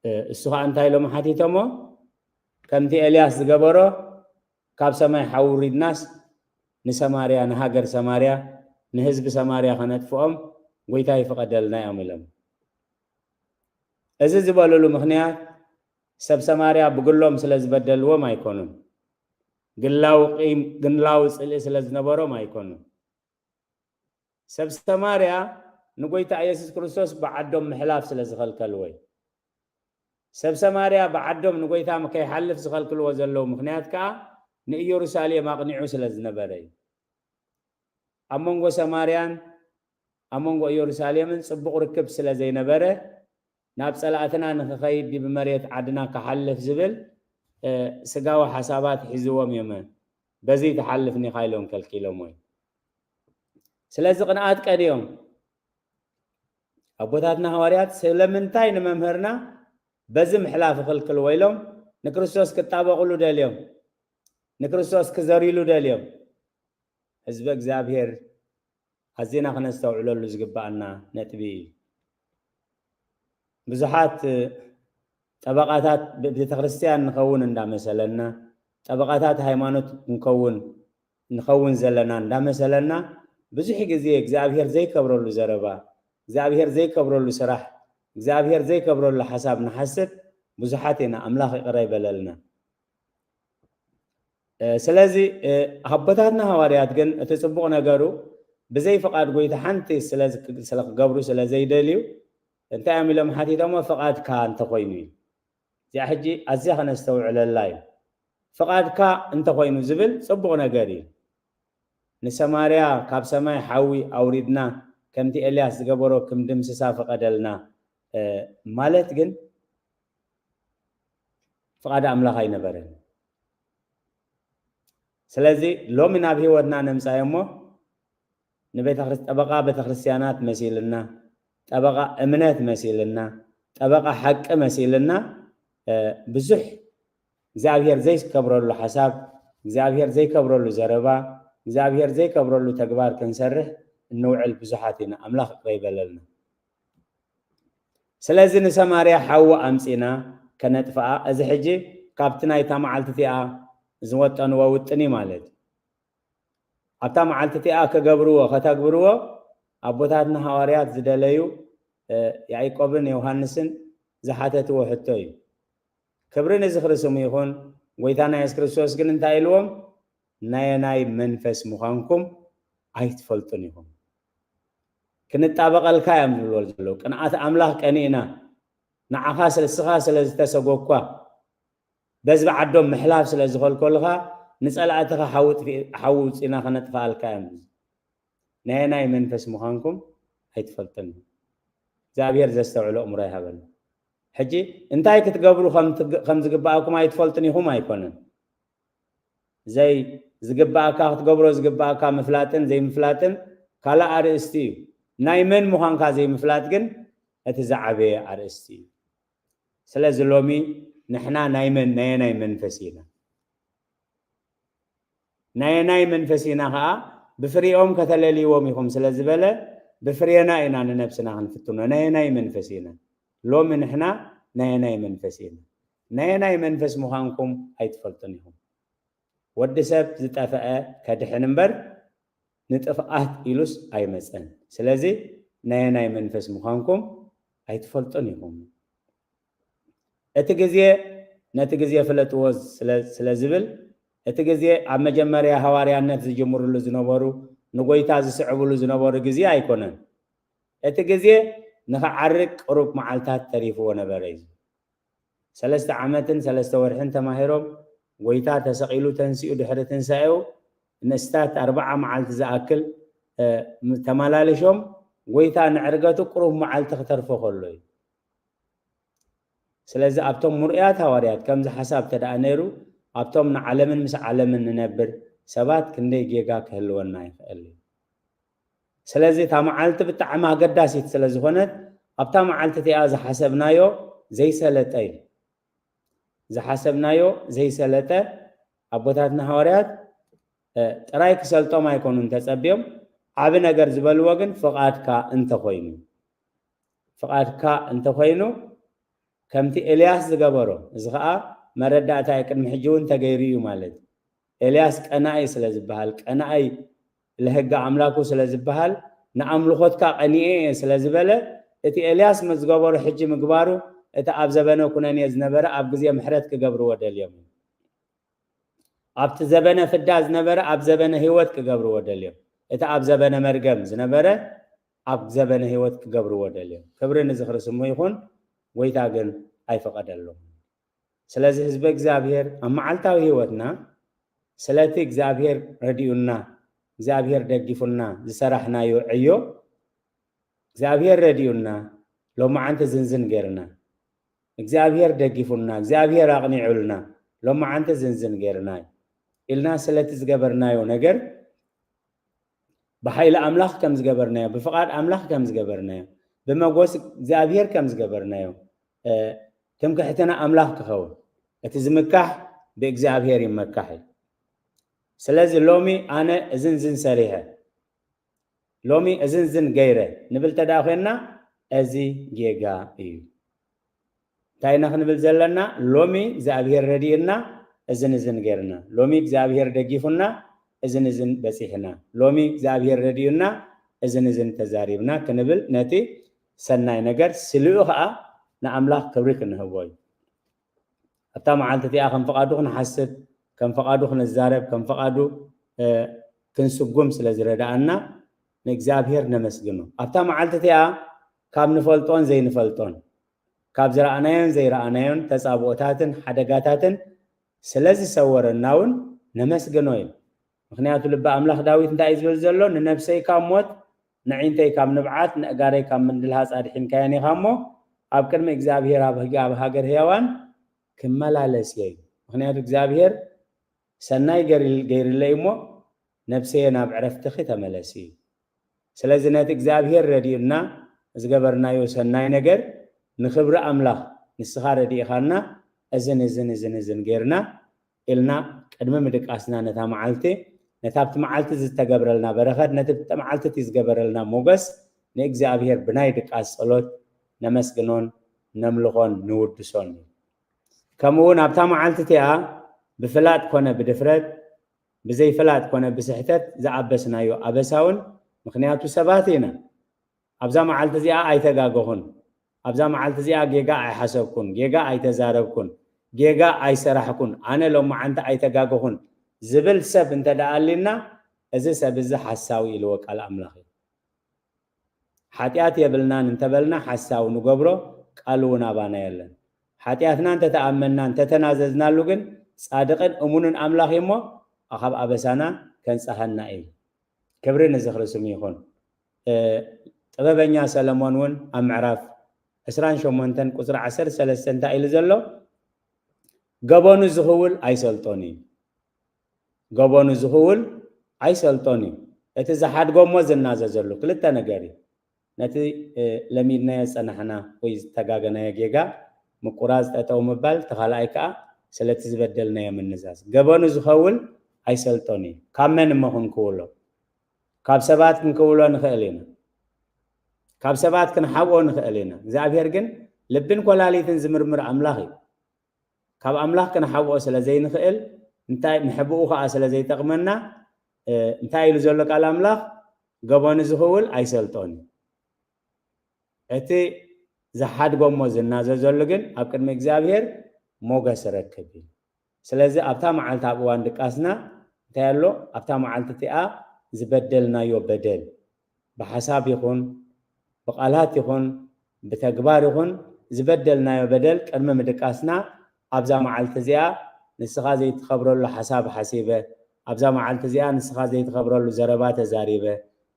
እ፣ እሱ ኸዓ እንታይ ኢሎም ሓቲቶሞ? ከምቲ ኤልያስ ዝገበሮ ካብ ሰማይ ሓዊ ውሪድናስ ንሰማርያ፣ ንሃገር ሰማርያ፣ ንህዝቢ ሰማርያ ከነጥፍኦም ጎይታ ይፍቐደልና እዮም ኢሎም። እዚ ዝበሉሉ ምኽንያት ሰብ ሰማርያ ብግሎም ስለ ዝበደልዎም ኣይኮኑን። ግላዊ ቂም፣ ግላዊ ጽልኢ ስለ ዝነበሮም ኣይኮኑን። ሰብ ሰማርያ ንጎይታ ኢየሱስ ክርስቶስ ብዓዶም ምሕላፍ ስለ ዝኸልከልዎ እዩ። ሰብ ሰማርያ ብዓዶም ንጎይታ ከይሓልፍ ዝኸልክልዎ ዘለዉ ምኽንያት ከኣ ንኢየሩሳሌም ኣቕኒዑ ስለ ዝነበረ እዩ። ኣብ መንጎ ሰማርያን ኣብ መንጎ ኢየሩሳሌምን ጽቡቕ ርክብ ስለ ዘይነበረ፣ ናብ ጸላእትና ንኽኸይድ ድዩ ብመሬት ዓድና ክሓልፍ ዝብል፣ እ፣ ስጋዊ ሓሳባት ሒዝዎም እዮም። በዚ ትሓልፍ ኒኻ ኢሎም ከልኪሎምዎ። ስለዚ ቅንኣት ቀንዮም። ኣቦታትና ሃዋርያት ስለምንታይ ንመምህርና በዚ ምሕላፍ ይኽልክልዎ ኢሎም ንክርስቶስ ክጣበቕሉ ደልዮም፣ ንክርስቶስ ክዘርይሉ ደልዮም። ህዝበ እግዚኣብሔር ኣዚና ክነስተውዕለሉ ዝግባኣና ነጥቢ እዩ። ብዙሓት፣ እ፣ ጠበቓታት ቤተ ክርስቲያን ንኸውን እንዳመሰለና፣ ጠበቓታት ሃይማኖት ንከውን፣ ንኸውን ዘለና እንዳመሰለና፣ ብዙሕ ግዜ እግዚኣብሔር ዘይከብረሉ ዘረባ፣ እግዚኣብሔር ዘይከብረሉ ስራሕ፣ እግዚኣብሔር ዘይከብረሉ ሓሳብ ንሓስብ ብዙሓት ኢና። ኣምላኽ ይቕረ ይበለልና። እ፣ ስለዚ፣ እ፣ ኣቦታትና ሃዋርያት ግን እቲ ጽቡቕ ነገሩ ብዘይ ፍቓድ ጎይታ ሓንቲ ስለ ዝክ-፣ ስለ ክገብሩ ስለ ዘይደልዩ እንታይ እዮም ኢሎም ሓቲቶሞ? ፍቓድካ እንተኾይኑ እዩ። እዚኣ ሕጂ ኣዝያ ከነስተውዕለላ እዩ። ፍቓድካ እንተኾይኑ ዝብል ጽቡቕ ነገር እዩ። ንሰማርያ ካብ ሰማይ ሓዊ ኣውሪድና ከምቲ ኤልያስ ዝገበሮ ክምድምስሳ ፍቐደልና፣ እ፣ ማለት ግን ፍቓድ ኣምላኽ ኣይነበረን። ስለዚ ሎሚ ናብ ህይወትና ነምጻዮ እሞ ንቤተ ክርስ-፣ ጠበቓ ቤተ ክርስቲያናት መሲልና፣ ጠበቓ እምነት መሲልና፣ ጠበቓ ሓቂ መሲልና፣ እ፣ ብዙሕ እግዚኣብሔር ዘይከብረሉ ሓሳብ፣ እግዚኣብሔር ዘይከብረሉ ዘረባ፣ እግዚኣብሔር ዘይከብረሉ ተግባር ክንሰርሕ እንውዕል ብዙሓት ኢና። ኣምላኽ ይቕረ ይበለልና። ስለዚ ንሰማርያ ሓዊ ኣምጺና ከነጥፍኣ፣ እዚ ሕጂ ካብቲ ናይታ መዓልቲ እቲኣ ዝወጠንዎ ውጥን እዩ ማለት እዩ። ኣብታ መዓልቲ እቲኣ ክገብርዎ፣ ከተግብርዎ ኣቦታትና ሃዋርያት ዝደለዩ፣ እ፣ ያዕቆብን ዮሃንስን ዝሓተትዎ ሕቶ እዩ። ክብሪ ንዝኽሪ ስሙ ይኹን። ጎይታና የሱስ ክርስቶስ ግን እንታይ ኢልዎም? ናየናይ መንፈስ ምዃንኩም ኣይትፈልጡን ኢኹም። ክንጣበቐልካ እዮም ዝብልዎ ዘለዉ። ቅንኣት ኣምላኽ ቀኒእና፣ ንዓኻ ስለ፣ ንስኻ ስለ ዝተሰጎግኳ፣ በዚ ብዓዶም ምሕላፍ ስለ ዝኸልከሉኻ፣ ንጸላእትኻ ሓዊ ጥፊ-፣ ሓዊ ውጺና ከነጥፍኣልካ እዮም። ናየናይ መንፈስ ምዃንኩም ኣይትፈልጡን። እግዚኣብሔር ዘስተውዕሎ ኣእምሮ ይሃበና። ሕጂ እንታይ ክትገብሩ ከም ትግ-፣ ከም ዝግባኣኩም ኣይትፈልጡን ኢኹም ኣይኮነን። ዘይ ዝግባኣካ፣ ክትገብሮ ዝግባኣካ ምፍላጥን ዘይምፍላጥን ካልእ ኣርእስቲ እዩ። ናይ መን ምዃንካ ዘይምፍላጥ ግን እቲ ዝዓበየ ኣርእስቲ እዩ። ስለዚ ሎሚ ንሕና ናይ መን፣ ናየናይ መንፈስ ኢና? ናየናይ መንፈስ ኢና ኸዓ? ብፍሬኦም ከተለልይዎም ኢኹም ስለ ዝበለ፣ ብፍሬና ኢና ንነብስና ክንፍትኖ። ናየናይ መንፈስ ኢና? ሎሚ ንሕና ናየናይ መንፈስ ኢና? ናየናይ መንፈስ ምዃንኩም ኣይትፈልጡን ኢኹም። ወዲ ሰብ ዝጠፍአ ከድሕን እምበር ንጥፍኣት ኢሉስ ኣይመጸን። ስለዚ ናየናይ መንፈስ ምዃንኩም ኣይትፈልጡን ኢኹም። እቲ ግዜ ነቲ ግዜ ፍለጥዎ ስለ፣ ስለ ዝብል፣ እቲ ግዜ ኣብ መጀመርያ ሃዋርያነት ዝጅምርሉ ዝነበሩ፣ ንጎይታ ዝስዕብሉ ዝነበሩ ግዜ ኣይኮነን። እቲ ግዜ ንኽዓርግ ቅሩብ መዓልታት ተሪፍዎ ነበረ እዩ። ሰለስተ ዓመትን ሰለስተ ወርሕን ተማሂሮም፣ ጎይታ ተሰቒሉ ተንሲኡ ድሕሪ ትንሳኤኡ ንእስታት ኣርብዓ መዓልቲ ዝኣክል፣ እ፣ ተመላልሾም፣ ጎይታ ንዕርገቱ ቅሩብ መዓልቲ ክተርፎ ከሎ እዩ። ስለዚ ኣብቶም ምርኡያት ሃዋርያት ከምዚ ሓሳብ ተደኣ ነይሩ፣ ኣብቶም ንዓለምን ምስ ዓለምን ንነብር ሰባት ክንደይ ጌጋ ክህልወና ይኽእል እዩ። ስለዚ እታ መዓልቲ ብጣዕሚ ኣገዳሲት ስለ ዝኾነት፣ ኣብታ መዓልቲ እቲኣ ዝሓሰብናዮ ዘይሰለጠ እዩ። ዝሓሰብናዮ ዘይሰለጠ ኣቦታትና ሃዋርያት፣ እ፣ ጥራይ ክሰልጦም ኣይኮኑን ተጸብዮም። ዓቢ ነገር ዝበልዎ ግን ፍቓድካ እንተኾይኑ፣ ፍቓድካ እንተኾይኑ ከምቲ ኤልያስ ዝገበሮ፣ እዚ ኸኣ መረዳእታ እዩ፣ ቅድሚ ሕጂ እውን ተገይሩ እዩ ማለት እዩ። ኤልያስ ቀናኢ ስለ ዝበሃል፣ ቀናኢ ለህገ ኣምላኩ ስለ ዝበሃል፣ ንኣምልኾትካ ቀኒኤ እየ ስለ ዝበለ፣ እቲ ኤልያስ ምስ ዝገበሮ ሕጂ ምግባሩ እቲ ኣብ ዘበነ ኩነኔ ዝነበረ ኣብ ግዜ ምሕረት ክገብርዎ ደልዮም እዮም። ኣብቲ ዘበነ ፍዳ ዝነበረ ኣብ ዘበነ ህይወት ክገብርዎ ደልዮም። እቲ ኣብ ዘበነ መርገም ዝነበረ ኣብ ዘበነ ህይወት ክገብርዎ ደልዮም። ክብሪ ንዝኽሪ ስሙ ይኹን፣ ጎይታ ግን ኣይፈቐደሎም። ስለዚ ህዝቢ እግዚኣብሔር ኣብ መዓልታዊ ህይወትና ስለቲ እግዚኣብሔር ረዲኡና፣ እግዚኣብሔር ደጊፉና ዝሰራሕናዮ ዕዮ እግዚኣብሔር ረዲኡና፣ ሎማዓንቲ ዝንዝን ገይርና፣ እግዚኣብሔር ደጊፉና፣ እግዚኣብሔር ኣቕኒዑልና፣ ሎማዓንቲ ዝንዝን ገይርና ኢልና ስለቲ ዝገበርናዮ ነገር ብሓይሊ ኣምላኽ ከም ዝገበርናዮ፣ ብፍቓድ ኣምላኽ ከም ዝገበርናዮ፣ ብመጎስ እግዚኣብሔር ከም ዝገበርናዮ፣ እ፣ ትምክሕትና ኣምላኽ ክኸውን። እቲ ዝምካሕ ብእግዚኣብሔር ይመካሕ እዩ። ስለዚ ሎሚ ኣነ እዝን ዝን ሰሪሐ፣ ሎሚ እዝን ዝን ገይረ ንብል ተደኣ ኮይንና፣ እዚ ጌጋ እዩ። እንታይ ኢና ክንብል ዘለና? ሎሚ እግዚኣብሔር ረዲኡና፣ እዝን እዝን ገይርና። ሎሚ እግዚኣብሔር ደጊፉና፣ እዝን እዝን በጺሕና። ሎሚ እግዚኣብሔር ረዲኡና፣ እዝን እዝን ተዛሪብና ክንብል፣ ነቲ ሰናይ ነገር ስሊኡ ኸኣ ንኣምላኽ ክብሪ ክንህቦ እዩ። ኣብታ መዓልቲ እቲኣ ከም ፍቓዱ ክንሓስብ፣ ከም ፍቓዱ ክንዛረብ፣ ከም ፍቓዱ፣ እ፣ ክንስጉም ስለ ዝረድኣና ንእግዚኣብሔር ነመስግኖ። ኣብታ መዓልቲ እቲኣ ካብ ንፈልጦን ዘይንፈልጦን፣ ካብ ዝረኣናዮን ዘይረኣናዮን ተጻብኦታትን ሓደጋታትን ስለ ዝሰወረና እውን ነመስግኖ እዩ። ምኽንያቱ ልቢ ኣምላኽ ዳዊት እንታይ እዩ ዝብል ዘሎ? "ንነብሰይ ካብ ሞት፣ ንዒንተይ ካብ ንብዓት፣ ንእጋረይ ካብ ምንድልሃጽ ኣድሒንካየን ኢኻ እሞ፣ ኣብ ቅድሚ እግዚኣብሔር ኣብ ህግ-፣ ኣብ ሃገር ህያዋን ክመላለስ እየ" እዩ። ምኽንያቱ እግዚኣብሔር ሰናይ ገይር-፣ ገይርለይ እሞ፣ ነብሰየ ናብ ዕረፍትኺ ተመለሲ። ስለዚ ነቲ እግዚኣብሔር ረዲኡና ዝገበርናዮ ሰናይ ነገር ንኽብሪ ኣምላኽ፣ ንስኻ ረዲእኻና፣ እዝን እዝን እዝን እዝን ጌርና ኢልና ቅድሚ ምድቃስና ነታ መዓልቲ፣ ነታ ኣብቲ መዓልቲ ዝተገብረልና በረኸት፣ ነቲ ኣብቲ መዓልቲ እቲ ዝገበረልና ሞገስ ንእግዚኣብሔር ብናይ ድቃስ ጸሎት ነመስግኖን ነምልኾን ንውድሶን እዩ። ከምኡ እውን ኣብታ መዓልቲ እቲኣ ብፍላጥ ኮነ ብድፍረት፣ ብዘይፍላጥ ኮነ ብስሕተት ዝኣበስናዮ ኣበሳ እውን፣ ምኽንያቱ ሰባት ኢና። ኣብዛ መዓልቲ እዚኣ ኣይተጋገኹን፣ ኣብዛ መዓልቲ እዚኣ ጌጋ ኣይሓሰብኩን፣ ጌጋ ኣይተዛረብኩን፣ ጌጋ ኣይሰራሕኩን፣ ኣነ ሎማዓንቲ ኣይተጋገኹን ዝብል ሰብ እንተ ደኣ ኣሊና፣ እዚ ሰብ እዚ ሓሳዊ ኢልዎ ቃል ኣምላኽ እዩ። ሓጢኣት የብልናን እንተበልና ሓሳዊ ንገብሮ፣ ቃሉ እውን ኣባና የለን። ሓጢኣትና እንተተኣመንና እንተተናዘዝናሉ ግን ጻድቕን እሙንን ኣምላኽ እዩ እሞ ካብ ኣበሳና ከንጽሃና እዩ። ክብሪ ንዝኽሪ ስሙ ይኹን። እ፣ ጥበበኛ ሰለሞን እውን ኣብ ምዕራፍ ዕስራን ሸሞንተን ቁጽሪ ዓሰርተ ሰለስተ እንታይ ኢሉ ዘሎ? "ገበኑ ዝኽውል ኣይሰልጦን እዩ፣ ገበኑ ዝኽውል ኣይሰልጦን እዩ፣ እቲ ዝሓድጎ እሞ ዝናዘዘሉ" ክልተ ነገር እዩ። ነቲ፣ እ፣ ለሚድናዮ ዝጸናሕና ወይ ዝተጋገናዮ ጌጋ ምቁራጽ፣ ጠጠው ምባል፣ እቲ ካልኣይ ከኣ ስለቲ ዝበደልናዮ ምንዛዝ። "ገበኑ ዝኸውል ኣይሰልጦን እዩ" ካብ መን እሞ ክንክውሎ? ካብ ሰባት ክንክውሎ ንኽእል ኢና። ካብ ሰባት ክንሓብኦ ንኽእል ኢና። እግዚኣብሔር ግን ልብን ኮላሊትን ዝምርምር ኣምላኽ እዩ። ካብ ኣምላኽ ክንሓብኦ ስለ ዘይንኽእል፣ እንታይ ንሕብኡ ኸኣ ስለ ዘይጠቕመና፣ እ፣ እንታይ ኢሉ ዘሎ ቃል ኣምላኽ? "ገበኑ ዝኽውል ኣይሰልጦን እዩ፣ እቲ ዝሓድጎ እሞ ዝናዘዘሉ ግን ኣብ ቅድሚ እግዚኣብሔር ሞገስ ይረክብ" እዩ። ስለዚ ኣብታ መዓልቲ ኣብ እዋን ድቃስና እንታይ ኣሎ? ኣብታ መዓልቲ እቲኣ ዝበደልናዮ በደል ብሓሳብ ይኹን ብቓላት ይኹን ብተግባር ይኹን ዝበደልናዮ በደል ቅድሚ ምድቃስና ኣብዛ መዓልቲ እዚኣ ንስኻ ዘይትኸብረሉ ሓሳብ ሓሲበ፣ ኣብዛ መዓልቲ እዚኣ ንስኻ ዘይትኸብረሉ ዘረባ ተዛሪበ፣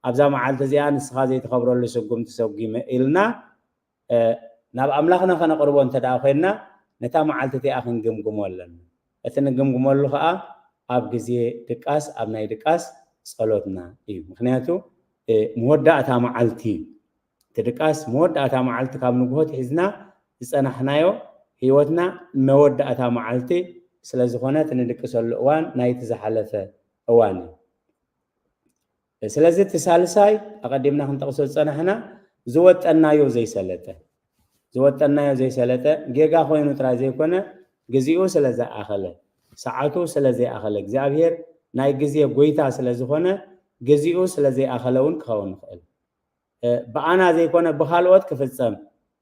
ኣብዛ መዓልቲ እዚኣ ንስኻ ዘይትኸብረሉ ስጉም ተሰጒመ ኢልና እ፣ ናብ ኣምላኽና ከነቕርቦ እንተ ደኣ ኮይንና፣ ነታ መዓልቲ እቲኣ ክንግምግሞ ኣለና። እቲ ንግምግመሉ ኸኣ ኣብ ግዜ ድቃስ፣ ኣብ ናይ ድቃስ ጸሎትና እዩ። ምኽንያቱ፣ እ፣ መወዳእታ መዓልቲ እዩ። እቲ ድቃስ መወዳእታ መዓልቲ ካብ ንግሆ ኣትሒዝና ዝጸናሕናዮ ህይወትና መወዳእታ መዓልቲ ስለ ዝኾነ፣ እቲ ንድቅሰሉ እዋን ናይቲ ዝሓለፈ እዋን እዩ። ስለዚ እቲ ሳልሳይ ኣቐዲምና ክንጠቕሶ ዝጸናሕና ዝወጠናዮ ዘይሰለጠ፣ ዝወጠናዮ ዘይሰለጠ ጌጋ ኮይኑ ጥራይ ዘይኮነ፣ ግዜኡ ስለ ዝኣኸለ፣ ሰዓቱ ስለ ዘይኣኸለ፣ እግዚኣብሔር ናይ ግዜ ጎይታ ስለ ዝኾነ፣ ግዜኡ ስለ ዘይኣኸለ እውን ክኸውን ይኽእል። እ፣ ብኣና ዘይኮነ ብኻልኦት ክፍጸም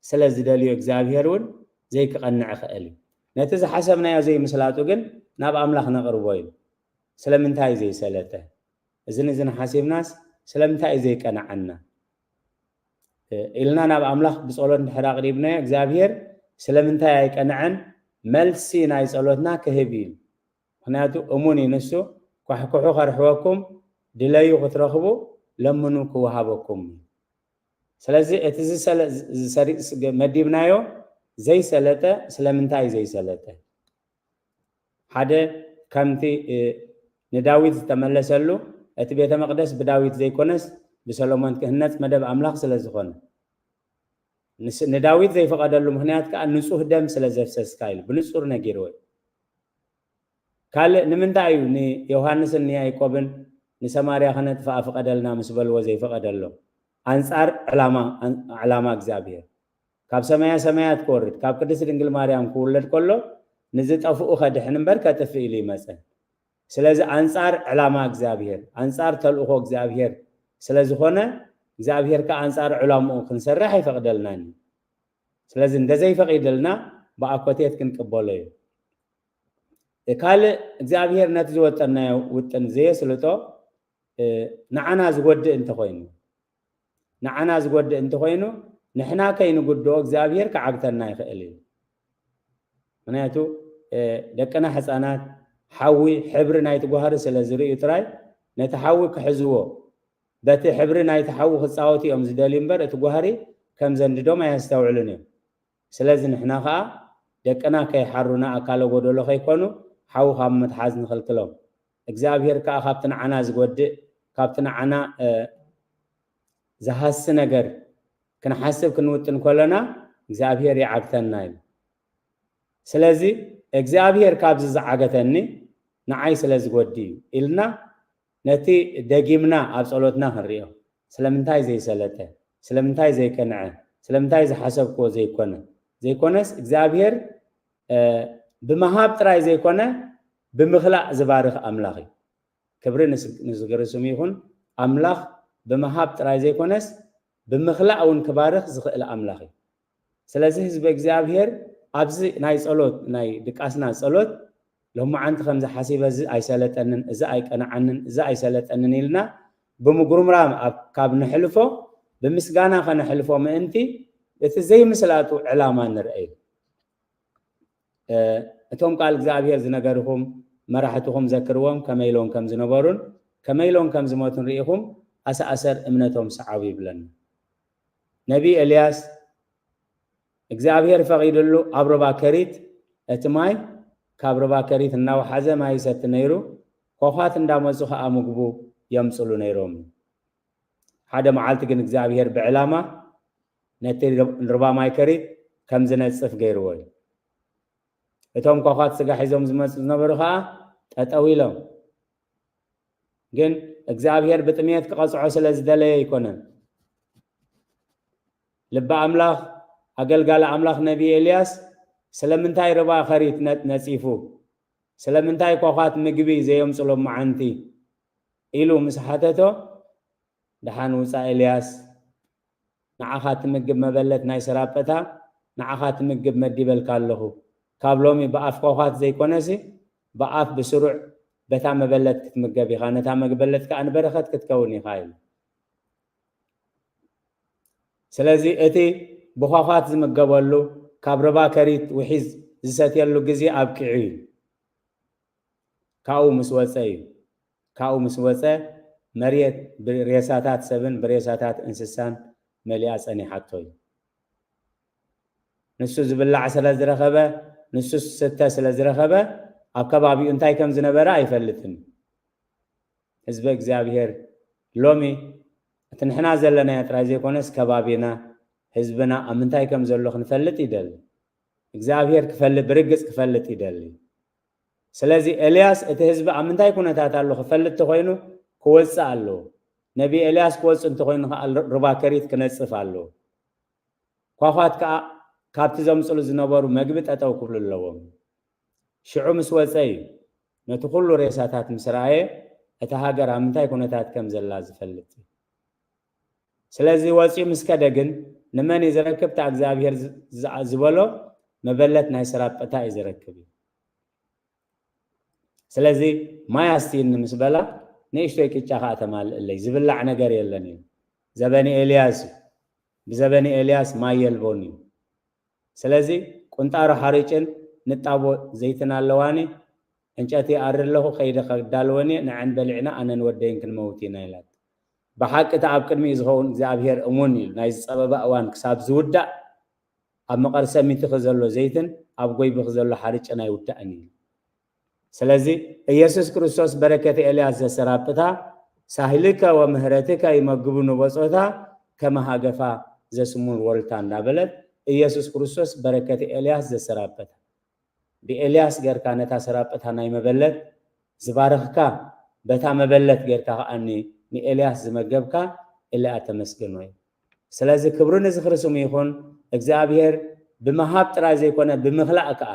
ስለ ዝደልዮ እግዚኣብሔር እውን ዘይክቐንዕ ይኽእል እዩ። ነቲ ዝሓሰብናዮ ዘይምስላጡ ግን ናብ ኣምላኽ ነቕርቦ እዩ። ስለምንታይ ዘይሰለጠ? እዝን እዝን ሓሲብናስ ስለምንታይ እዩ ዘይቀንዓና? ኢልና ናብ ኣምላኽ ብጸሎት እንድሕር ኣቕሪብናዮ፣ እግዚኣብሔር ስለምንታይ ኣይቀንዐን? መልሲ ናይ ጸሎትና ክህብ እዩ። ምኽንያቱ እሙን እዩ ንሱ። ኳሕኩሑ ከርሕወኩም፣ ድለዩ ክትረኽቡ፣ ለምኑ ክወሃበኩም እዩ። ስለዚ እቲ ዝሰለ-፣ ዝሰሪ-፣ መዲብናዮ ዘይሰለጠ ስለምንታይ ዘይሰለጠ? ሓደ ከምቲ፣ እ፣ ንዳዊት ዝተመለሰሉ፣ እቲ ቤተ መቕደስ ብዳዊት ዘይኮነስ ብሰሎሞን ክህነጽ መደብ ኣምላኽ ስለ ዝኾነ። ንስ-፣ ንዳዊት ዘይፈቐደሉ ምኽንያት ከኣ ንጹህ ደም ስለ ዘፍሰስካ ኢሉ ብንጹር ነጊርዎ እዩ። ካልእ ንምንታይ እዩ ንዮሃንስን ንያዕቆብን ንሰማርያ ከነጥፍኣ ፍቐደልና ምስ በልዎ ዘይፈቐደሎም? ኣንጻር ዕላማ፣ ኣን-፣ ዕላማ እግዚኣብሔር። ካብ ሰማያ ሰማያት ክወርድ፣ ካብ ቅድስት ድንግል ማርያም ክውለድ ከሎ ንዝጠፍኡ ከድሕን እምበር ከጥፍእ ኢሉ ይመጸን። ስለዚ ኣንጻር ዕላማ እግዚኣብሔር፣ ኣንጻር ተልእኾ እግዚኣብሔር ስለ ዝኾነ፣ እግዚኣብሔር ከኣ ኣንጻር ዕላምኡ ክንሰርሕ ኣይፈቕደልናን እዩ። ስለዚ እንተዘይፈቒደልና ብኣኮቴት ክንቅበሎ እዩ። ካልእ እግዚኣብሔር ነቲ ዝወጠናዮ ውጥን ዘየስልጦ፣ እ፣ ንዓና ዝጎድእ እንተኾይኑ፣ ንዓና ዝጎድእ እንተኾይኑ፣ ንሕና ከይንጉድኦ እግዚኣብሔር ክዓግተና ይኽእል እዩ። ምኽንያቱ፣ እ፣ ደቅና ህፃናት ሓዊ ሕብሪ ናይቲ ጓህሪ ስለ ዝርእዩ ጥራይ ነቲ ሓዊ ክሕዝዎ፣ በቲ ሕብሪ ናይቲ ሓዊ ክፃወቱ እዮም ዝደልዩ እምበር እቲ ጓህሪ ከም ዘንድዶም ኣየስተውዕሉን እዮም። ስለዚ ንሕና ኸዓ ደቅና ከይሓሩና ኣካለ ጎደሎ ከይኮኑ ሓዊ ካብ ምትሓዝ ንኽልክሎም። እግዚኣብሔር ከኣ ካብቲ ንዓና ዝጎድእ፣ ካብቲ ንዓና፣ እ፣ ዝሃሲ ነገር ክንሓስብ ክንውጥን ከለና እግዚኣብሔር ይዓግተና እዩ። ስለዚ እግዚኣብሔር ካብዚ ዝዓገተኒ ንዓይ ስለ ዝጎዲ እዩ ኢልና ነቲ ደጊምና ኣብ ጸሎትና ክንሪኦ። ስለምንታይ ዘይሰለጠ? ስለምንታይ ዘይቀንዐ? ስለምንታይ ዝሓሰብክዎ ዘይኮነ? ዘይኮነስ እግዚኣብሔር፣ እ፣ ብምሃብ ጥራይ ዘይኮነ ብምኽላእ ዝባርኽ ኣምላኽ እዩ። ክብሪ ንስ-፣ ንዝግሪ ስሙ ይኹን። ኣምላኽ ብምሃብ ጥራይ ዘይኮነስ ብምኽላእ እውን ክባርኽ ዝኽእል ኣምላኽ እዩ። ስለዚ ህዝቢ እግዚኣብሔር ኣብዚ ናይ ጸሎት፣ ናይ ድቃስና ጸሎት፣ ሎማዓንቲ ከምዚ ሓሲበ፣ እዚ ኣይሰለጠንን፣ እዚ ኣይቀንዓንን፣ እዚ ኣይሰለጠንን ኢልና ብምጉርምራም ኣብ፣ ካብ ነሕልፎ፣ ብምስጋና ከነሕልፎ ምእንቲ እቲ ዘይምስላጡ ዕላማ ንርአ እዩ። እ፣ እቶም ቃል እግዚኣብሔር ዝነገርኹም መራሕትኹም ዘክርዎም ከመይ ኢሎም ከም ዝነበሩን ከመይ ኢሎም ከም ዝሞቱን ርኢኹም ኣሰኣሰር እምነቶም ሰዓቡ ይብለና። ነቢ ኤልያስ እግዚኣብሔር ፈቒድሉ ኣብ ሩባ ከሪት እቲ ማይ ካብ ሩባ ከሪት እናወሓዘ ማይ ይሰቲ ነይሩ። ኮዃት እንዳመጹ ኸኣ ምግቡ የምጽሉ ነይሮም። ሓደ መዓልቲ ግን እግዚኣብሔር ብዕላማ ነቲ ሩባ ማይ ከሪት ከም ዝነጽፍ ገይርዎ እዩ። እቶም ኮዃት ስጋ ሒዞም ዝመጹ ዝነበሩ ኸኣ ጠጠው ኢሎም። ግን እግዚኣብሔር ብጥሜት ክቐጽዖ ስለ ዝደለየ ኣይኮነን። ልቢ ኣምላኽ፣ ኣገልጋሊ ኣምላኽ ነቢ ኤልያስ ስለምንታይ ሩባ ከሪት ነ-፣ ነጺፉ? ስለምንታይ ኮዃት ምግቢ ዘየምጽሎም መዓንቲ? ኢሉ ምስ ሓተቶ፣ ደሓን ውጻእ ኤልያስ፣ ንዓኻ ትምግብ መበለት ናይ ሰራጳታ ንዓኻ ትምግብ መዲበልካ ኣለኹ። ካብ ሎሚ ብኣፍ ኮዃት ዘይኮነሲ ብኣፍ ብስሩዕ በታ መበለት ክትምገብ ኢኻ፣ ነታ መበለት ከኣ ንበረኸት ክትከውን ኢኻ ኢሉ። ስለዚ እቲ ብኮዃት ዝምገበሉ ካብ ሩባ ከሪት ውሒዝ ዝሰትየሉ ግዜ ኣብቂዑ እዩ። ካብኡ ምስ ወጸ እዩ። ካብኡ ምስ ወጸ መሬት ብሬሳታት ሰብን ብሬሳታት እንስሳን መሊኣ ጸኒሓቶ እዩ። ንሱ ዝብላዕ ስለ ዝረኸበ፣ ንሱ ዝስተ ስለ ዝረኸበ ኣብ ከባቢኡ እንታይ ከም ዝነበረ ኣይፈልጥን። ህዝቢ እግዚኣብሔር ሎሚ እቲ ንሕና ዘለናዮ ጥራይ ዘይኮነስ ከባቢና፣ ህዝብና ኣብ ምንታይ ከም ዘሎ ክንፈልጥ ይደሊ። እግዚኣብሔር ክፈልጥ፣ ብርግጽ ክፈልጥ ይደሊ። ስለዚ ኤልያስ እቲ ህዝቢ ኣብ ምንታይ ኩነታት ኣሎ ክፈልጥ እንተኾይኑ ክወጽእ ኣለዎ። ነቢ ኤልያስ ክወጽእ እንተኾይኑ ከኣ ሩባ ከሪት ክነጽፍ ኣለዎ። ኳኳት ከኣ ካብቲ ዘምጽሉ ዝነበሩ መግቢ ጠጠው ክብሉ ኣለዎም። ሽዑ ምስ ወጸ እዩ ነቲ ኩሉ ሬሳታት ምስ ረኣየ እታ ሃገር ኣብ ምንታይ ኩነታት ከም ዘላ ዝፈልጥ እዩ። ስለዚ ወጺኡ ምስ ከደ ግን ንመን እዩ ዘረክብ? እታ እግዚኣብሔር ዝ-፣ ዝ-፣ ዝበሎ መበለት ናይ ሰራብታ እዩ ዝረክብ እዩ። ስለዚ ማይ ኣስትይኒ ምስ በላ ንእሽቶይ ቅጫ ከዓ ተማልእለይ፣ ዝብላዕ ነገር የለን እዩ። ዘበን ኤልያስ እዩ። ብዘበን ኤልያስ ማይ የልቦን እዩ። ስለዚ ቁንጣሮ ሓሪጭን ንጣቦ ዘይትን ኣለዋኒ፣ ዕንጨቲ ይኣሪ ኣለኹ፣ ከይደ ከዳልወን እየ፣ ንዐን በሊዕና ኣነን ወደይን ክንመውት ኢና ኢላት። ብሓቂ እቲ ኣብ ቅድሚኡ ዝኸውን እግዚኣብሔር እሙን እዩ። ናይ ዝጸበባ እዋን ክሳብ ዝውዳእ ኣብ መቐር ሰሚትኺ ዘሎ ዘይትን ኣብ ጎይብኺ ዘሎ ሓርጭን ኣይውዳእን እዩ። ስለዚ ኢየሱስ ክርስቶስ በረከት ኤልያስ ዘሰራብታ ሳህልከ ወምህረትከ ይመግቡ ንበጾታ ከመሃገፋ ዘስሙር ወልታ እንዳበለት ኢየሱስ ክርስቶስ በረከት ኤልያስ ዘሰራብታ ብኤልያስ ገርካ ነታ ሰራብታ ናይ መበለት ዝባረኽካ በታ መበለት ገርካ ከዓኒ ንኤልያስ ዝመገብካ እለኣ ተመስገኖ እዩ። ስለዚ ክብሪ ንዝኽሪ ስሙ ይኹን። እግዚኣብሔር ብምሃብ ጥራይ ዘይኮነ ብምኽላእ ከኣ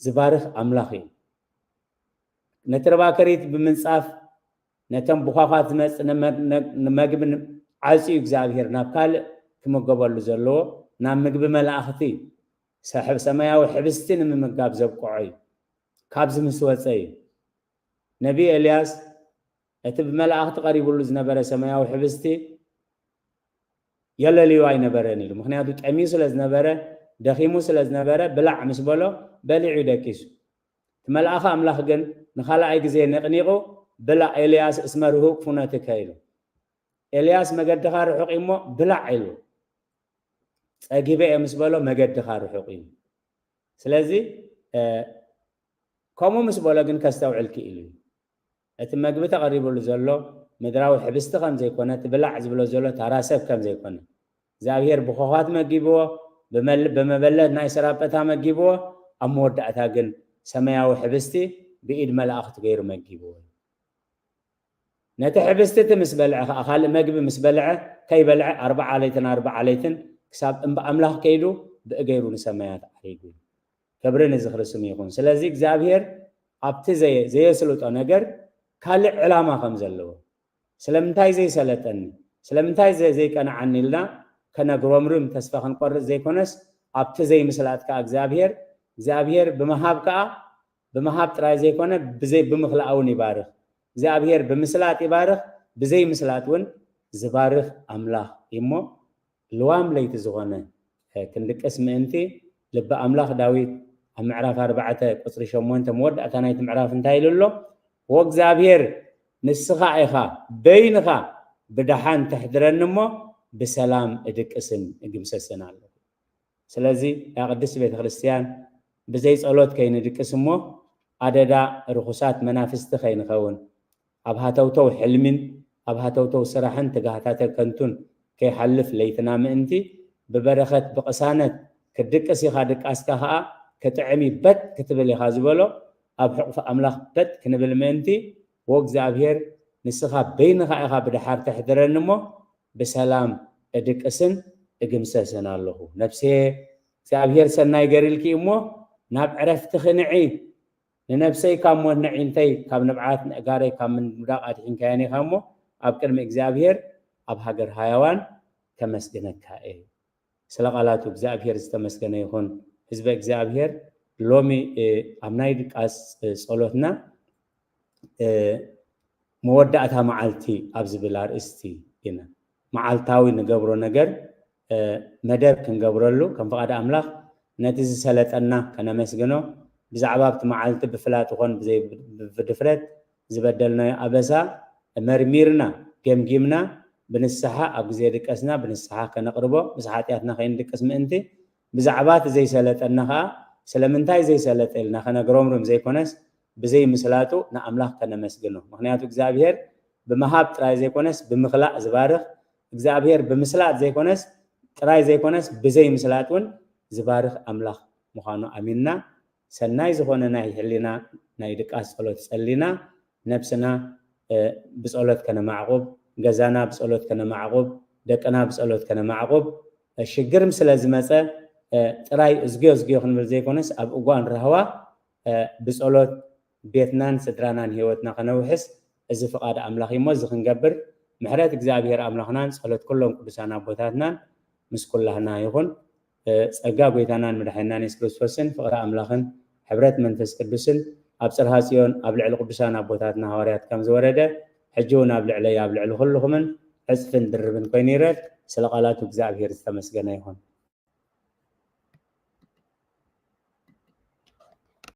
ዝባርኽ ኣምላኽ እዩ። ነቲ ርባ ከሪት ብምንጻፍ ነተን ብዃዃት ዝመጽእ ንመ- ነ- ንመግቢ ን- ዓጽዩ እግዚኣብሔር ናብ ካልእ ክምገበሉ ዘለዎ ናብ ምግቢ መላእኽቲ ሰሕብ ሰማያዊ ሕብስቲ ንምምጋብ ዘብቅዖ እዩ። ካብዚ ምስ ወፀ እዩ ነቢ ኤልያስ እቲ ብመላእኽቲ ቀሪቡሉ ዝነበረ ሰማያዊ ሕብስቲ የለልዩ ኣይነበረን ኢሉ። ምክንያቱ ጠምዩ ስለ ዝነበረ፣ ደኺሙ ስለ ዝነበረ ብላዕ ምስ በሎ በሊዑ ደቂሱ። እቲ መልኣኽ ኣምላኽ ግን ንኻልኣይ ግዜ ነቕኒቑ ብላዕ ኤልያስ እስመ ርሁቅ ፍኖትከ ኢሉ። ኤልያስ መገድኻ ርሑቕ እዩሞ ብላዕ ኢሉ። ጸጊበ እየ ምስ በሎ መገድኻ ርሑቕ እዩ። ስለዚ ከምኡ ምስ በሎ ግን ከስተውዕል ክኢሉ እዩ። እቲ መግቢ ተቐሪቡሉ ዘሎ ምድራዊ ሕብስቲ ከም ዘይኮነ፣ እቲ ብላዕ ዝብሎ ዘሎ ታራ ሰብ ከም ዘይኮነ፣ እግዚኣብሔር ብኾዃት መጊብዎ፣ ብመል- ብመበለት ናይ ሰራበታ መጊብዎ፣ ኣብ መወዳእታ ግን ሰማያዊ ሕብስቲ ብኢድ መላእኽቲ ገይሩ መጊብዎ። ነቲ ሕብስቲ እቲ ምስ በልዐ ኸዓ፣ ካልእ መግቢ ምስ በልዐ፣ ከይበልዐ ኣርብዓ ለይትን ኣርብዓ ለይትን ክሳብ እምባ ኣምላኽ ከይዱ ብእገይሩ ንሰማያት ዓሪጉ። ክብሪ ንዝኽሪ ስሙ ይኹን። ስለዚ እግዚኣብሔር ኣብቲ ዘየ- ዘየስልጦ ነገር ካልእ ዕላማ ከም ዘለዎ፣ ስለምንታይ ዘይሰለጠኒ፣ ስለምንታይ ዘ- ዘይቀንዓኒ ኢልና ከነግሮምርም ተስፋ ክንቆርጽ ዘይኮነስ፣ ኣብቲ ዘይምስላጥ ከኣ እግዚኣብሔር እግዚኣብሔር ብምሃብ ከኣ ብምሃብ ጥራይ ዘይኮነ ብዘይ ብምኽላእ እውን ይባርኽ። እግዚኣብሔር ብምስላጥ ይባርኽ፣ ብዘይ ምስላጥ እውን ዝባርኽ ኣምላኽ እዩ እሞ ልዋም ለይቲ ዝኾነ ክንድቅስ ምእንቲ ልቢ ኣምላኽ ዳዊት ኣብ ምዕራፍ ኣርባዕተ ቁፅሪ ሸሞንተ መወዳእታ ናይቲ ምዕራፍ እንታይ ኢሉ ኣሎ? ወእግዚኣብሔር ንስኻ ኢኻ በይንኻ ብደሓን ተሕድረኒ እሞ ብሰላም እድቅስን እግምሰስን ኣለኹ። ስለዚ እያ ቅድስቲ ቤተ ክርስቲያን ብዘይ ጸሎት ከይንድቅስ እሞ ኣደዳ ርኹሳት መናፍስቲ ከይንኸውን ኣብ ሃተውተው ሕልሚን ኣብ ሃተውተው ስራሕን ትጋህታተ ከንቱን ከይሓልፍ ለይትና ምእንቲ ብበረኸት ብቕሳነት ክትድቅስ ኢኻ ድቃስካ ኸዓ ክጥዕም እዩ በት ክትብል ኢኻ ዝበሎ ኣብ ሕቑፊ ኣምላኽ በት ክንብል ምእንቲ ወእግዚኣብሔር ንስኻ በይንኻ ኢኻ ብድሓር ተሕድረኒ እሞ ብሰላም እድቅስን እግምሰስን ኣለኹ። ነፍሴ እግዚኣብሔር ሰናይ ገሪልኪ እሞ ናብ ዕረፍትኺ ንዒ። ንነፍሰይ ካብ ሞት ንዒ እንተይ ካብ ንብዓት ንእጋረይ ካብ ምንዳቕ ኣድሒንካያን ኢኻ እሞ ኣብ ቅድሚ እግዚኣብሔር ኣብ ሃገር ሃያዋን ከመስግነካ እየ። ስለ ቃላቱ እግዚኣብሔር ዝተመስገነ ይኹን። ህዝበ እግዚኣብሔር ሎሚ ኣብ ናይ ድቃስ ጸሎትና መወዳእታ መዓልቲ ኣብ ዝብል ኣርእስቲ ኢና መዓልታዊ ንገብሮ ነገር መደብ ክንገብረሉ ከም ፍቓድ ኣምላኽ ነቲ ዝሰለጠና ከነመስግኖ ብዛዕባ ኣብቲ መዓልቲ ብፍላጥ ይኾን ብዘይ ብድፍረት ዝበደልናዮ ኣበሳ መርሚርና ገምጊምና ብንስሓ ኣብ ግዜ ድቀስና ብንስሓ ከነቕርቦ ምስ ሓጢኣትና ከይንድቅስ ምእንቲ ብዛዕባ እቲ ዘይሰለጠና ኸዓ ስለምንታይ ዘይሰለጠ ኢልና ከነግሮምርም ዘይኮነስ ብዘይ ምስላጡ ንኣምላኽ ከነመስግኖ። ምኽንያቱ እግዚኣብሔር ብምሃብ ጥራይ ዘይኮነስ ብምኽላእ ዝባርኽ እግዚኣብሔር ብምስላጥ ዘይኮነስ ጥራይ ዘይኮነስ ብዘይ ምስላጥ እውን ዝባርኽ ኣምላኽ ምዃኑ ኣሚንና ሰናይ ዝኾነ ናይ ሕሊና ናይ ድቃስ ጸሎት ጸሊና ነብስና ብጸሎት ከነማዕቁብ፣ ገዛና ብጸሎት ከነማዕቁብ፣ ደቅና ብጸሎት ከነማዕቁብ፣ ሽግርም ስለ ዝመጸ ጥራይ እዝግዮ እዝግዮ ክንብል ዘይኮነስ ኣብ እዋን ራህዋ ብጸሎት ቤትናን ስድራናን ህይወትና ከነውሕስ እዚ ፍቓድ ኣምላኽ እሞ እዚ ክንገብር ምሕረት እግዚኣብሔር ኣምላኽናን ጸሎት ኩሎም ቅዱሳን ኣቦታትናን ምስ ኩላህና ይኹን። ጸጋ ጎይታናን መድሓናን የሱስ ክርስቶስን ፍቕሪ ኣምላኽን ሕብረት መንፈስ ቅዱስን ኣብ ጽርሃ ጽዮን ኣብ ልዕሊ ቅዱሳን ኣቦታትና ሃዋርያት ከም ዝወረደ ሕጂ እውን ኣብ ልዕለይ ኣብ ልዕሊ ኩልኹምን ዕጽፍን ድርብን ኮይኑ ይረድ። ስለ ቃላቱ እግዚኣብሔር ዝተመስገነ ይኹን።